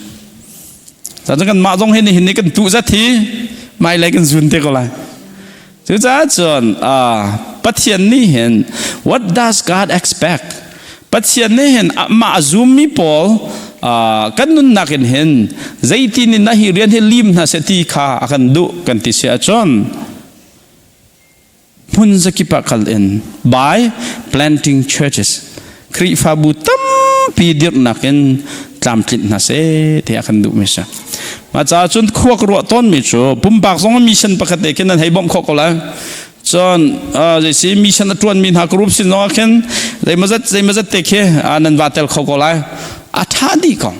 Cun kan mah zong hi nihin ni kan tuh zat hi hmailei kan zun te ko lai. Cucaah cun Pathian nih hin what does God expect? Pathian nih hin amah a zummi pawl kan nunnak in hin zeitin in hi rian hi lim hna seh ti kha a kan duh kan ti si ahcun hmun zakip ah kal in by planting churches Khrihfabu tampi dirhnak in tlamtlinh hna seh ti a kan duhmi si. Mah caah cun khua ka ruah tawnmi cu pumpak zong mission pakhat te khin nan hei bawmh khawh ko lai. Cun zeisi mission a ṭuanmi hna group sin zong ah khin zeimazat zeimazat te khi nan va tel kho ko lai. A ṭha dih ko.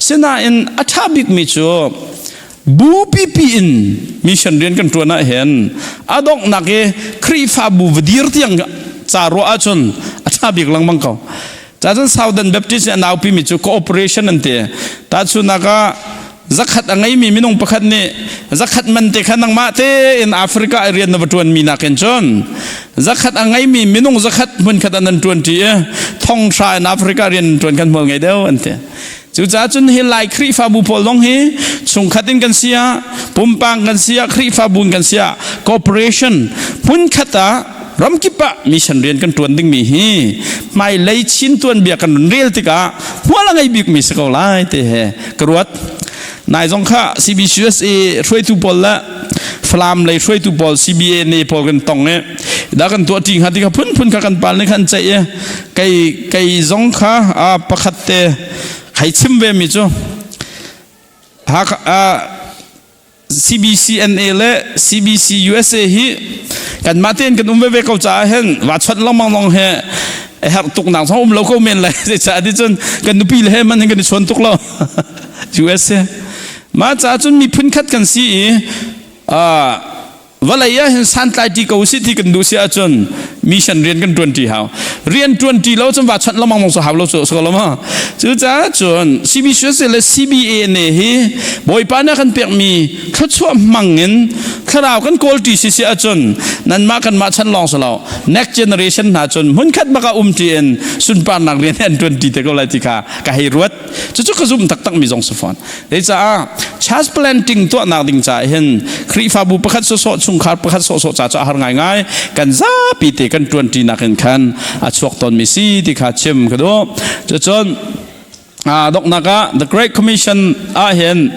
Sinain a ṭha bikmi cu bu pipi in mission rian kan ṭuan ah hin a donghnak i Khrihfabu va dir tiang ca ruah ahcun a ṭha bik lengmang ko. Cacun Southern Baptist nih a naupi mi cu cooperation an ti. Tahchunhnak ah zakhat a ngeimi minung pakhat nih zakhat man te kha nangmah tein Africa i rian na va ṭuanmi nakin cun zakhat a ngeimi minung zakhat hmunkhat ah nan ṭuanṭi i thonghra in Africa rian nan ṭuan kan hmual ngei deuh an ti. Cucaah cun hi Lai Khrihfabu pawl zong hi chungkhat in kan si ah, pumpang kan si ah, Khrihfabu in kan si ah, cooperation hmunkhat ah ramkip ah mission rian kan ṭuan dingmi hi hmailei Chin tuanbia kan run rel tikah hmual a ngei bikmi si ko lai ti he ka ruat. Nai zong kha CBCUSA hruaitu pawl le Falam lei hruaitu pawl CBA ne pawl kan tong i da kan tuah ṭi hnga ti kha phunphun kha kan pal nih khan ceih i kei kei zong kha pakhat te hei chim ve mi cu CBCNA le CBC USA hi kanmah tein kan um veve ko caah hin va chawnh lengmang lawng he a herh tuk nak zong um lo ko men lai zeicah ti cun kan nupi le he man hin kan i chawn tuk lo USA mah caah cun miphun khat kan si i vawlei ah hin santlai ṭi ko si ti kan duh si ahcun mission rian kan ṭuan ṭi hau rian ṭuan ṭi lo cun va chawnh lengmang mong hau lo cu so lo ma cucaah cun CBCS le CBA ne hi Bawipa nih a kan pekmi thluachuah hmang in thlarau kan kawl ṭi si si ahcun nanmah kanmah chan lawng si lo next generation hna cun hmunkhat bak ah um ṭi in sunparnak rian an ṭuan ṭi te ko lai ti kha ka hei ruat cucu ka zumh taktak mi zong si fawn Zeicah church planting tuahnak ding caah hin Khrihfabu pakhat sawsawh chungkhar pakhat sawsawh ca cu a har ngaingai kan zapi te kan ṭuanṭinak in khan a chuak tawnmi si ti kha chim ka duh. Cucun donghnak ah The Great Commission ah hin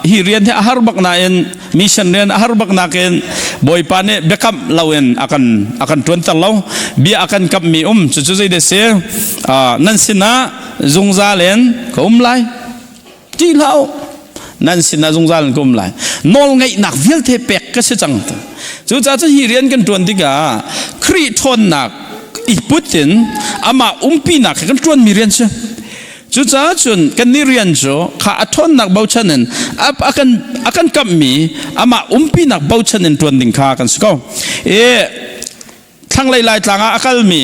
hi rian hi a har bak nain mission rian a har bak nakin Bawipa nih biakamh loin a kan a kan ṭuanter lo bia a kan kamhmi um cucu zei dah si nan sinah zungzal in ka um lai ṭih hlah u nan sinah zungzal in ka um lai nawlngeihnak vialte pek ka si cang cucaah cun hi rian kan ṭuan tikah Khrih ṭhawnnak i put in amah umpinak he kan ṭuanmi rian si cucaah cun kannih rian cu kha a ṭhawnnak bochan in a kan a kan kamhmi amah umpinak bochan in ṭuan ding kha kan si ko i thlanglei Laitlang ah a kalmi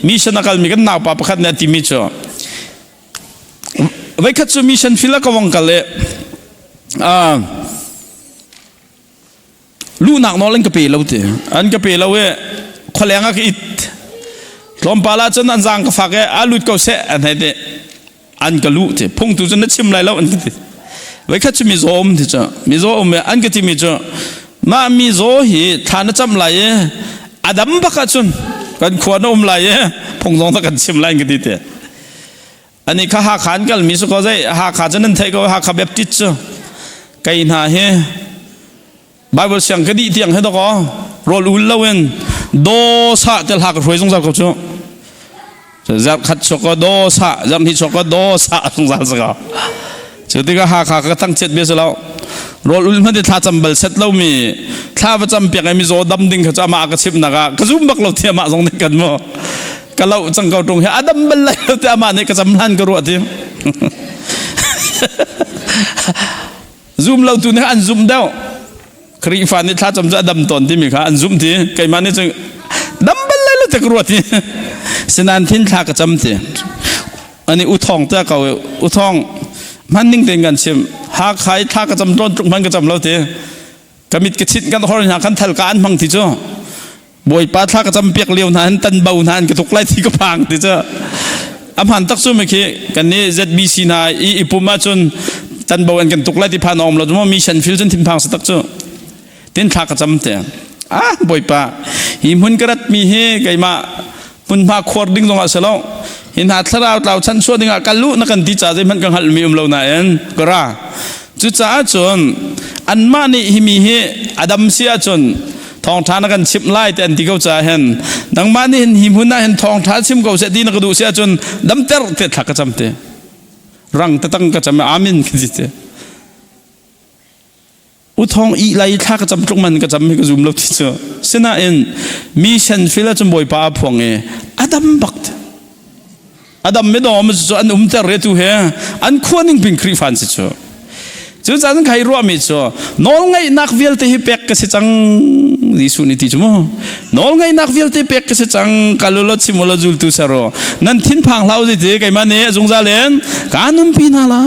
mission a kalmi kan naupa pakhat nih a timi cu voikhat cu mission field a ka vong kal i luhnak nawl an ka pe lo ti an ka pe lo i khualeng ah ka it tlawmpal ah cun an zaang ka fak i a lut ko seh an hei ti an ka luh ti phung tu cu na chim lai lo an ka ti voikhat cu mizaw um ti cu mizaw um an ka timi cu mah mizaw hi thla na cam lai i a dam bak ahcun kan khua na um lai i phung zong kan chim lai an ka ti te ani kha Hakha an kalmi su ko zei Hakha cu nan theih ko Hakha Baptist cu kei hna hi Bible siang ka dih tiang he dawkaw rawl ul loin daw sa te hla ka hruai zungzal ko cu zarh khat chuak ko daw sa zarh hnih chuak ko daw sa zungzal sa ko cu tikah Hakha ka thangchiat bia si lo rawl ul hmanh thla cam bal set lomi thla va cam piak i mizaw dam ding kha cu amah ka chimh nak ah ka zum bak lo ti amah zong nih kan mu ka lo cang ko tung hi a dam bal lai lo ti amah nih ka cam hlan ka ruah ti Zum lotu nih an zumh deuh. Khrihfa nih thlacam cu a dam tawn timi kha an zumh ti. Keimah nih cun dam bal lai lo te ka ruat ti. Sinain thin thla ka cam ti. Ani u thong te ko u thong hman ning tein kan chim. Hakha i thla ka cam tlawn tluk hman ka cam lo ti. Ka mit ka chit kan hor hna kan thal ka an hmang ti cu. Bawipa thla ka campiak lio hna hin tan bo hna an ka tuk lai ti ka phang ti cu. A hman tak cu mi khi kan nih ZBC hna i i pum ahcun tan bo an kan tuk lai ti phan om lo cu mission field cun thinphang si tak cu. Tin thla ka cam te. Ah Bawipa hi hmun ka rat mi hi keimah hmunhma khuar ding zongah si lo. Hi hna thlarau tlau chan chuah dingah kal u na kan ti ca zeihmanh ka hngalh mi um lo nain ka ra. Cucaah cun anmah nih hi mi hi adam si ahcun thawngṭha na kan chimh lai te an ti ko caah hin nangmah nih hin hi hmun ah hin thawngṭha chim ko seh ti na ka duh si ahcun damter te thla ka cam te rang tatang ka cam amen ka ti te. Uthong i lai thla ka cam tluk man ka cam hi ka zum lo ti cu. Sinain mission field ah cun Bawipa a phuang i adam bak adam mi dawm cu an umter re tu he an khua ning ping Khrihfa an si cu. Cu caan khai ruah mi cu nawlngeihnak vialte hi pek ka si cang Jesuh nih ti cu mu. Nawlngeihnak vialte pek ka si cang kalulaw chimulaw zultu sero nan thinphang hlau ti keimah nih zungzal in ka nunpi hna la.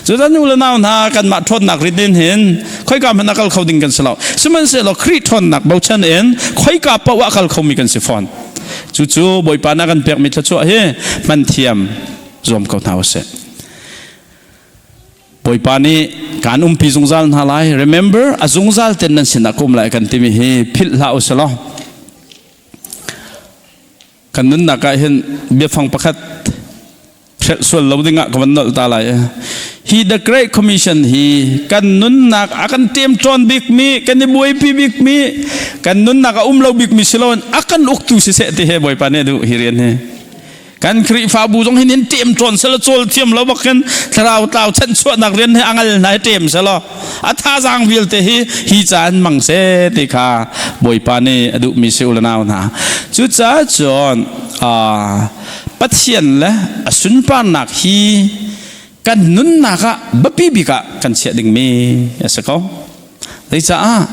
Cutan nu le nau hna kanmah ṭhawnnak rit in hin khoika hmanh a kal kho ding kan si lo. Sihmanhsehlaw Khrih ṭhawnnak bochan in khoika paoh ah kal khomi kan si fawn. Cucu Bawipa na kan pekmi thluachuah hi hman thiam zuam ko hna usih. Bawipa nih kaan umpi zungzal hna lai. Remember, a zungzal ten nan sinah ka um lai kan timi hi philh hlah usih law. Kan nunnak ah hin biafang pakhat hrelh sual lo dingah ka van nolh ta lai. Hi The Great Commission hi kan nunnak a kan ṭemṭawn bikmi, kan i buaipi bikmi, kan nunnak a um lo bikmi si loin a kan uktu siseh ti he Bawipa nih a duh hi rian hi. Kan Khrihfabu zong hin hin ṭemṭawn selaw cawl thiam lo bak khin thlarau tlau chanchuahnak rian hi a ngal hna hi ṭem selaw a thazaang vialte hi hi ca in mang seh ti kha Bawipa nih a duhmi si u le nau hna. Cucaah cun Pathian le a sunparnak hi kan nunnak ah biapi bik ah kan chiah dingmi a si ko. Zeicaah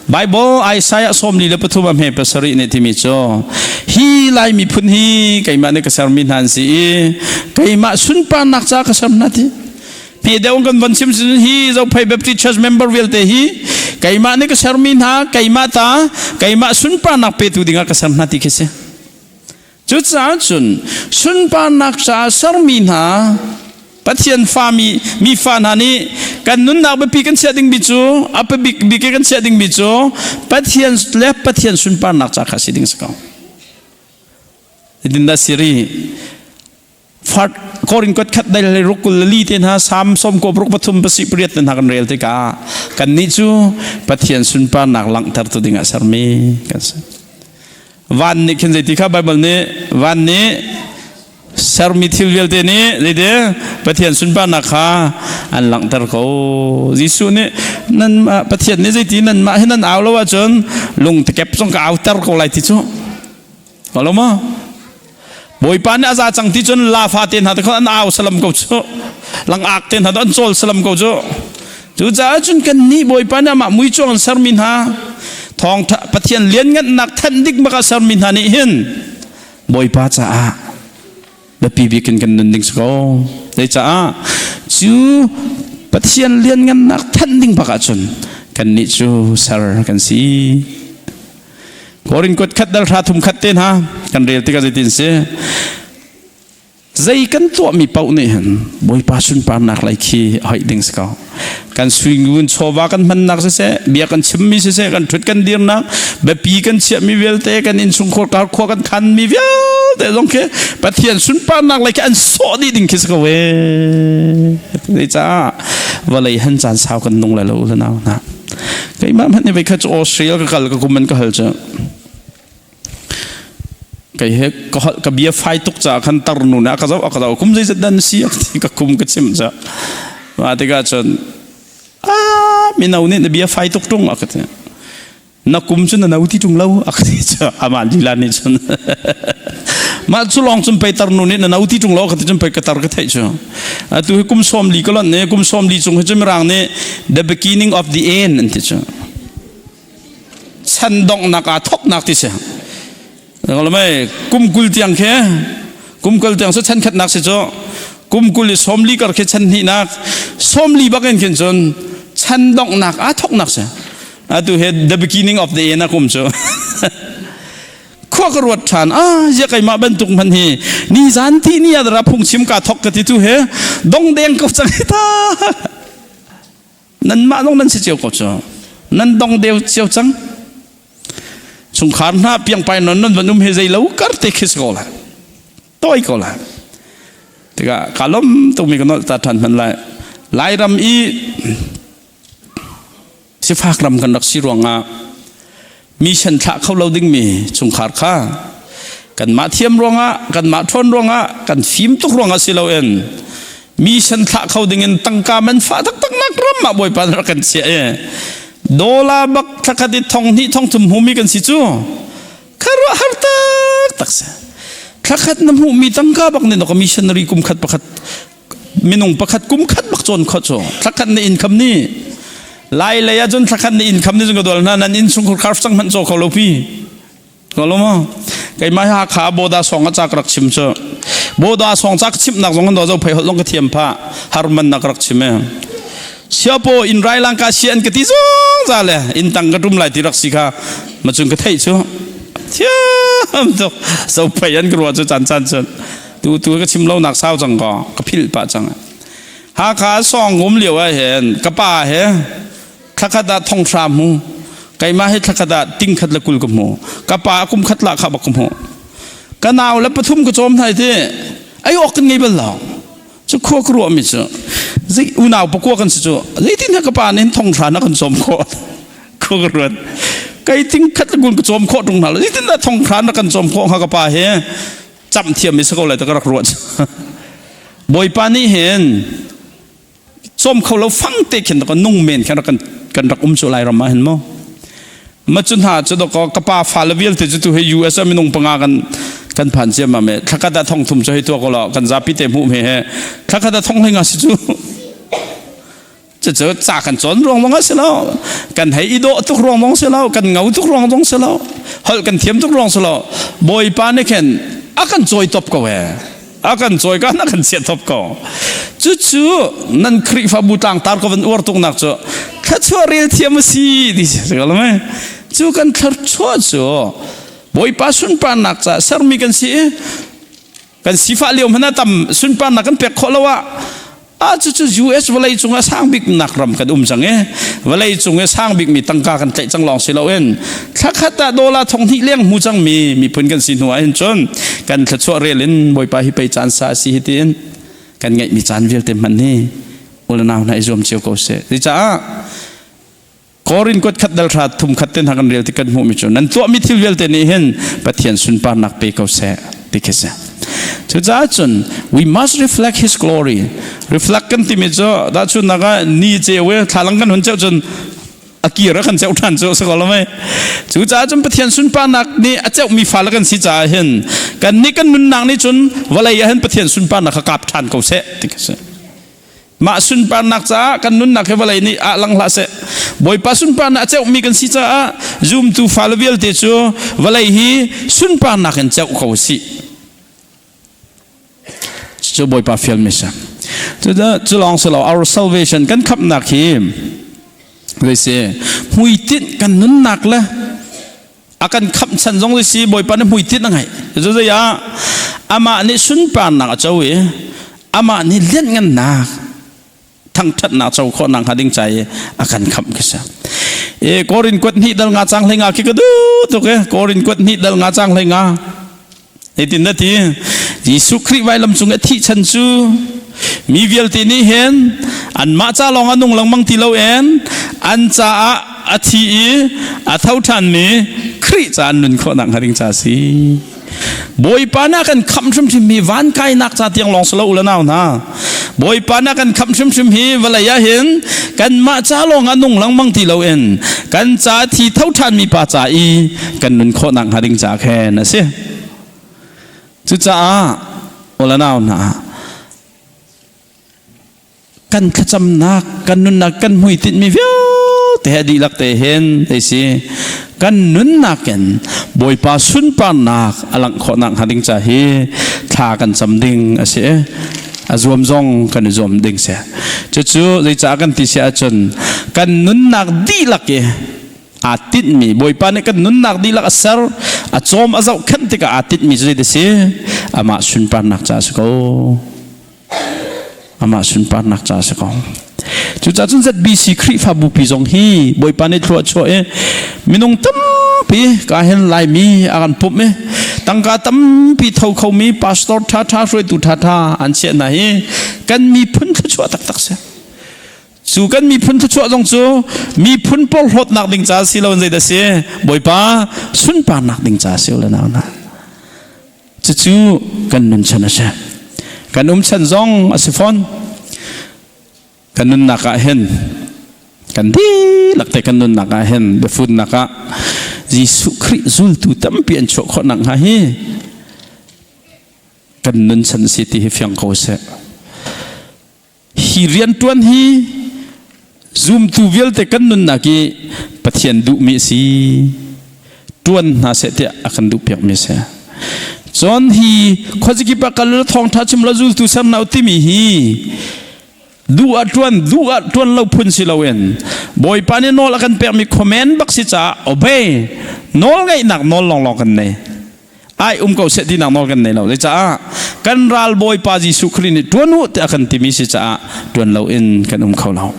Bible Isaiah 43 a hme pasarih nih timi cu hi Lai miphun hi keimah nih ka sermi hna an si i keimah sunparnak ca ka ser hna ti. Hme deuh kan von chim hi Zophei Baptist Church member vialte hi keimah nih ka sermi hna keimah ta keimah sunparnak petu dingah ka ser hna ti khi si. Cucaah cun sunparnak caah sermi hna Pathian fa mi mi fa hna nih kan nunnak biapi kan chiah dingmi cu a bik bik kan chiah dingmi cu Pathian le Pathian sunparnak ca kha si ding si ko. Hitin dah siri fart Korin kot khat dai le ruk kul li te hna Sam som ko ruk pathum pasi pariat te hna kan rel tikah kan nih cu Pathian sunparnak langhter tu dingah sermi kan si. Van nih khin zeiti kha Bible nih van nih sermi thil vialte nih zeiti Pathian sunparnak kha an langhter ko. Jesuh nih nan Pathian nih zeiti nanmah hi nan au lo ahcun lung tekep zong ka auter ko lai ti cu. Lo ma? Bawipa nih a za cang ti cun lafa te hna te kha an au salam ko cu. Langak te hna an cawl salam ko cu. Cucaah cun kan nih Bawipa nih amah muicuang an sermi hna thawngtha Pathian lianngannak thanh dik bak a sermi hna nih hin Bawipa caah biapi bik in kan nun ding si ko. Zeicaah cu Pathian lianngannak thanh ding bak ahcun kan nih cu ser kan si. Korin kuat khat dal hra thum khat te hna kan rel tikah zeitin si zei kan tuahmi paoh nih hin Bawipa sunparnak lei khi hoih ding si ko. Kan suingun chawva kan hmannak siseh, bia kan chimmi siseh, kan ṭhut kan dirnak, biapi kan chiahmi vialte, kan innchungkhar kar khua kan khanmi vialte zong khi Pathian sunparnak lei khi an sawh dih ding khi si ko ee. Zeicah vawlei han caan sau kan nung lai lo u nau hna. Keimah hmanh nih voikhat cu Australia ka kal ka kum an ka hal cu kei he ka holh ka bia fai tuk caah khan tarnu nih a ka zoh a ka zoh kum zeizat dah na si ka kum ka chimh ca mah tikah cun ah mino nih na bia fai tuk ṭung a ka ti na kum cu na no ti ṭung lo a ka ti cu amah lila nih cun mah cu lawng cun pei tarnu nih na no ti ṭung lo ka ti cun pei ka tar ka theih cu atu hi kum sawm li ka lonh ne kum sawm li cung hi cu mirang nih the beginning of the end an ti cu chan donghnak aa thoknak ti si mei kum 20 tiang khi kum 20 tiang cu chan khatnak si cu kum 20 i sawm li kar khi chan hnihnak sawm li bak in khin cun chan donghnak aa thoknak si atu hi the beginning of the end a kum cu. Khua ka ruat ṭhan. Ah, zia keimah bantuk hman hi ni zan ti ni ah dara phungchim ka thok ka ti tu he dong deng ko cang hi ta. Nanmah zong nan si cio ko cu. Nan dong deu cio cang. Chungkhar hna piangpai non nan van um he zei lo kar te khi si ko la. Toi ko la. Tikah ka lom tukmi ka nolh ta ṭhan hman lai. Lairam i sifak ram kan rak si ruangah mission thlah kho lo dingmi chungkhar kha kanmah thiam ruangah kanmah ṭhawn ruangah kan fim tuk ruangah si loin mission thlah kho dingin tangka man fah taktak nak ram ah Bawipa rak kan chiah i dollar bak thlakhat i thong hnih thong thum hmumi kan si cu kharuah har taktak si. Thlakhat na hmuhmi tangka bak nih ka missionary kum khat pakhat minung pakhat kum khat bak cawn kho cu thlakhat na income ni lai lei ah cun thlakhat na income ni cun ka dol hna nan inn chungkhur khar cang hmanh caw kho lo pi ko lo ma keimah ha kha boda song a chak rak chim cu boda song chak chim nak zong do zo phei hol long ka thiam pha har man nak rak chim e siapo in rai lang ka si an ka ti zong za le in tang ka tum lai ti rak si kha ma chun ka thei chu thiam tuk so phei an ka ruwa chu chan chan chun Tu tu ka chim lo nak sau cang ko ka philh pah cang. Hakha song um lio ah hin ka pa he thlakhat ah thong hra mu keimah he thlakhat ah ting khat le kul ka hmu ka pa kum khat la kha bak ka hmu ka nau le pathum ka cawm thai ti ai ok kan ngei bal lo cu khua ka ruah mi cu zei unau pakua kan si cu zeitin he ka pa nih thong hra na kan cawm khawh khua ka ruat kai ting khat le kul ka cawm khawh tung hna lo zeitin dah thong hra na kan cawm khawh hnga ka pa he camh thiam mi si ko lai ta ka rak ruat. Bawipa nih hin cawm kho lo fang te khin ka nung men khin kan kan rak um cu lai ram ah hin mo ma cu hna cu dok ka pa fa le vialte cu tu he US ah minung panga kan kan phan ciam ma me thlakhat ah thong thum cu hei tua ko lo kan zapi te hmuh me he thlakhat ah thong hlei nga si cu. Cucu ca kan cawn ruang zong a si lo. Kan hei i dawh tuk ruang zong si lo. Kan ngau tuk ruang zong si lo. Holh kan thiam tuk ruang si lo. Bawipa nih khin a kan cawi top ko he. A kan cawi kan a kan chiah top ko. Cucu nan Khrihfabu tlangtar ko van uar tuk nak cu thluachuah rel thiam a si ti si ko lo mei. Cu kan thluachuah cu Bawipa sunparnak caah sermi kan si i kan sifah lio hmanh ah tam sunparnak kan pek khawh lo ah ah cucu US vawlei cung ah sang bik nak ram kan um cang i vawlei cung i sang bik mi tangka kan tlaih cang lawng si loin thlakhat ah dollar thong hnih leng hmu cang mi miphun kan si hnu ah hin cun kan thluachuah rel in Bawipa hi pei caan sa a si hi tiin kan ngeih mi caan vialte hman hi ulanau hna i zuam cio ko seh. Cucaah Korin kuat khat dal hra thum khat ten ha kan rel ti kan hmuhmi cu nan tuahmi thil vialte nih hin Pathian sunparnak pe ko seh ti khi si. Cucaah cun we must reflect his glory. Reflect kan timi cu dah chun nak ah ni ceu i thlalang kan hun ceu cun a kir a kan ceu ṭhan cu si ko lo mei. Cucaah cun Pathian sunparnak nih a ceumi fale kan si caah hin kan nih kan nunnak nih cun vawlei ah hin Pathian sunparnak kha kap ṭhan ko seh ti khi si. Mah sunparnak caah kan nunnak hi vawlei nih ah lang hlah seh. Bawipa sunparnak a ceuhmi kan si caah zumtu fale vialte cu vawlei hi sunparnak in ceuh ko sih. Cu Bawipa fialmi si. Cu lawng si lo, our salvation kan khamhnak hi zei si hmuitinh kan nunnak le a kan khamh chan zong si Bawipa nih hmuitinh a ngeih. Cu zei ah amah nih sunparnak a co i amah nih lianhngannak thangṭhatnak co khawhnak hnga ding ca i a kan khamh khi si. E Korin kuat hnih dal nga cang hlei nga khi ka duh tuk e Korin kuat hnih dal nga cang hlei nga. Hitin na ti, Jesuh Khrih vailam cung i a thih chan cu mi vialte nih hin anmah ca lawng a nung lengmang ti loin an caah a thi i a tho ṭhanmi Khrih ca an nun khawh nakhnga ding ca a si. Bawipa nih a kan khamh hrimhrim hi van kainak ca tiang lawng si lo u le nau hna. Bawipa nih a kan khamh hrimhrim hi vawlei ah hin kanmah ca lawng a nung lengmang ti loin kan ca thi tho ṭhanmi pa ca i kan nun khawh nakhnga ding ca khin a si. Cucaah u le nau hna, kan thlacamnak, kan nunnak, kan hmuitinhmi vialte he dihlak te hin hei si kan nunnak in Bawipa sunparnak a langh khawh nakhnga ding ca hi thla kan cam ding a si. A zuam zong kan i zuam ding si. Cucu zeicah kan ti si ahcun kan nunnak dihlak i. Aa tinhmi Bawipa nih kan nunnak dihlak a ser, a cawm, a zohkhenh tikah aa tinhmi cu zeidah si? Amah sunparnak caah a si ko. Amah sunparnak caah a si ko. Cucaah cun ZBC Khrihfabu pi zong hi Bawipa nih thlua chuah i minung tampi ka hen Laimi a kan pumh i tangka tampi tho khomi pastor ṭhaṭha hruaitu ṭhaṭha an chiah hna hi kan miphun thluachuah taktak si. Cu kan miphun thluachuah zong cu miphun porhlawtnak ding ca si lo in zeidah si? Bawipa sunparnak ding ca si u le nau hna. Cucu kan nun chan a si. Kan um chan zong a si fawn. Kan nunnak ah hin kan dihlak te kan nunnak ah hin biafunnak ah Jesuh Khrih zultu tampi an chuah khawh nakhnga hi kan nun chan si ti hi fiang ko seh. Hi rianṭuan hi zumtu vialte kan nunnak i Pathian duhmi a si. Ṭuan hna seh tiah a kan duhpiakmi a si. Cun hi khuazakip ah kal thawngṭha chim la zultu ser hna u timi hi duh ah ṭuan duh ah ṭuan lo phun si loin Bawipa nih nawl a kan pekmi command bak si caah obey nawl ngeihnak nawl lawnglawng kan nei. Ai um ko seh tinak nawl kan nei lo. Zeicah kan ral Bawipa Jesuh Khrih nih ṭuan u tiah a kan timi si caah ṭuan loin kan um kho lo.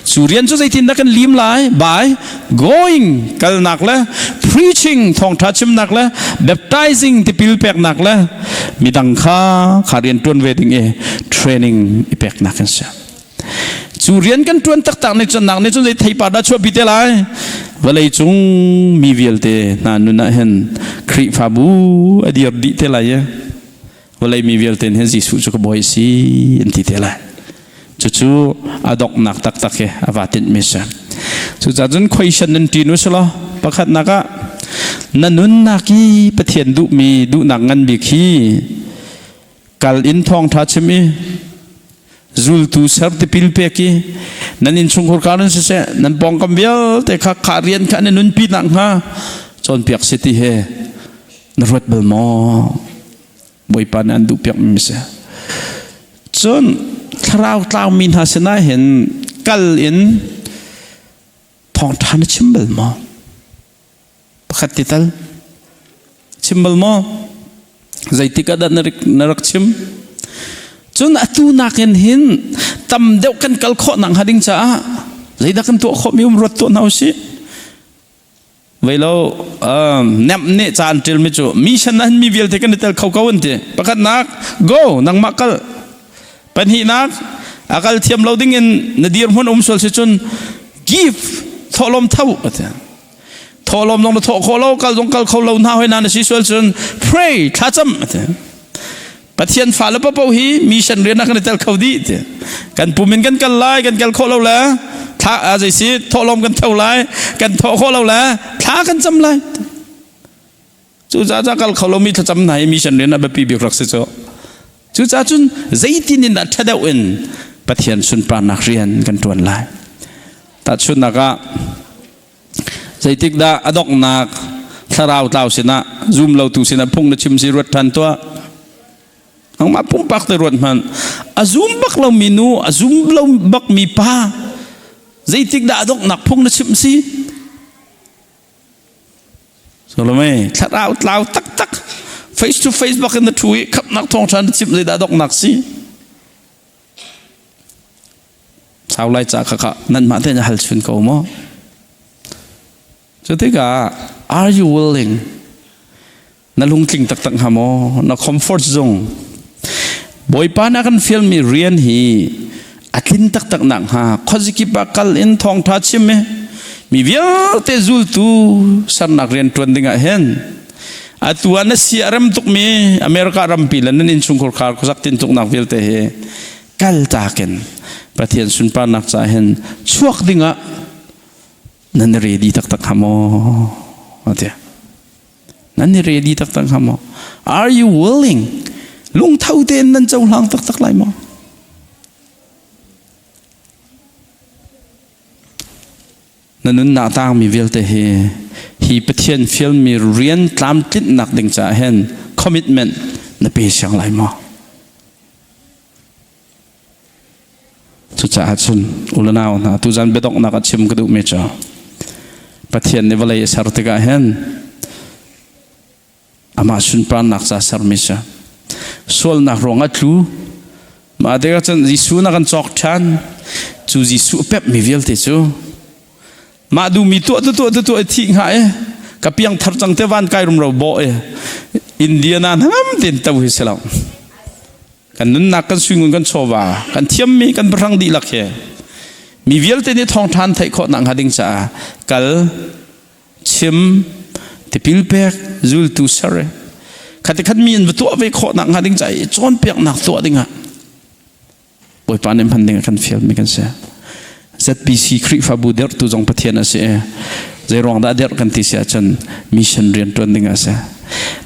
Cu rian cu zeitindah kan lim lai? By going kalnak le preaching thawngṭha chimnak le baptizing tipil peknak le midang kha kha rian ṭuan ve ding i training i peknak kan si. Cu rian kan ṭuan taktak nih cun nak nih cun zei theipar dah chuahpi te lai? Vawlei cung mi vialte hna nun ah hin Khrihfabu a dir dih te lai i vawlei mi vialte hin Jesuh cu ka bawi si an ti te lai. Cucu a donghnak taktak hi a va tinhmi si. Cucaah cun question nan ṭin u selaw pakhatnak ah na nunnak i Pathian duhmi duhnak ngan bik hi kal in thawngṭha chim i zultu ser tipil pek i nan innchungkhar ka nan siseh nan pawngkam vialte kha kha rian kha nan nunpi nakhnga cawnpiak si ti he na ruat bal maw? Bawipa nih an duhpiak mi si. Cun thlarau tlaumi hna sinah hin kal in thawngṭha na chim bal maw? Pakhat ti tal chim bal maw? Zeitik ah dah na rak chim? Cun atu nakin hin tam deuh kan kal khawh nak hnga ding caah zeidah kan tuah khawh mi um ruat tuah hna usih. Vei lo nem nih ca an ṭil mi cu mission ah hin mi vialte kan i tel kho ko an ti. Pakhatnak go nangmah kal. Pahnihnak a kal thiam lo ding in na dirhmun um sual si cun give thawhlawm tho ati. Thawhlawm zong na thawh khawh lo kal zong kal kho lo hna hoi na na si sual cun pray thlacam ati. Pathian fale papo hi mission rian ah kan i tel kho dih ti. Kan pum in kan kal lai kan kal khawh lo le thla a zei si thawhlawm kan tho lai kan thawh khawh lo le thla kan cam lai. Cucaah kal kho lomi thlacam hna hi mission rian ah biapi bik rak si cu. Cucaah cun zeitin in dah ṭha deuh in Pathian sunparnak rian kan ṭuan lai. Tahchunhnak ah zeitik dah a donghnak thlarau tlau sinah zum lotu sinah phung na chim si ruat ṭhan tuah. Nangmah pumpak te ruat hmanh. A zum bak lomi nu, a zum lo bakmi pa zeitik dah a donghnak phung na chim si? Solomon thlarau tlau taktak face to face bak in na thu i khamnak thawngṭha na chimh zeidah donghnak si sau lai ca kha kha nanmah te na hal chun ko maw cu tikah are you willing Na lungtling taktak hnga maw? Na comfort zone. Bawipa na kan fialmi rian hi a tlin taktak nak hnga khuazikip ah kal in thawngtha chim i mi vialte zultu sernak rian ṭuan dingah hin atu ah na sia rem tukmi America rampi le nan innchungkhar khar khuasak tintuknak vialte hi kal takin Pathian sunparnak caah hin chuak dingah nan ready taktak hnga maw? Ati. Nan i ready taktak hnga maw? Are you willing? Lungtho tein nan cohlang taktak lai maw? Na nunnak tangmi vialte hi hi Pathian fialmi rian tlamtlinhnak ding caah hin commitment na pe siang lai maw? Cucaah cun u le nau hna tuzan biadonghnak ah chim ka duhmi cu. Pathian nih vawlei a ser tikah hin amah sunparnak ca sermi si. Sualnak ruang ah tlu. Mah tikah cun Jesuh na kan cawk ṭhan. Cu Jesuh a pepmi vialte cu mah duhmi tuah tu tuah tu tuah i thih hnga i ka piang thar cang te van kai rumro bawh i Indiana hnangam tein to hi si lo. Kan nunnak kan suingun kan chawva kan thiammi kan pahrang dihlak hi mi vialte nih thawngṭha an theih khawh nak hnga ding caah kal chim tipil pek zultu ser khati khat mi in va tuah ve khawh nak hnga ding caah i cawnpiaknak tuah dingah Bawipa nih hman ding a kan fialmi kan si. ZBC Khrihfabu derhtu zong Pathian a si i zeiruang dah derh kan ti si ahcun mission rian ṭuan ding a si.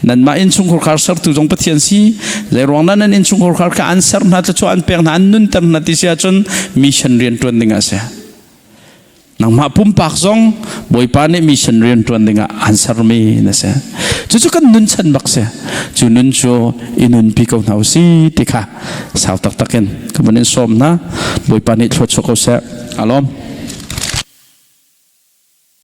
Nanmah innchungkhar khar sertu zong Pathian si zeiruang dah nan innchungkhar khar kha an ser hna thluachuah an pek hna an nunter hna ti si ahcun mission rian ṭuan ding a si. Nangmah pumpak zong Bawipa nih mission rian ṭuan dingah an sermi na si. Cucu kan nun chan bak si. Cu nun cu i nunpi ko hna usi ti kha sau taktak in ka van in sawm hna. Bawipa nih thluachuah ko seh. Alawm.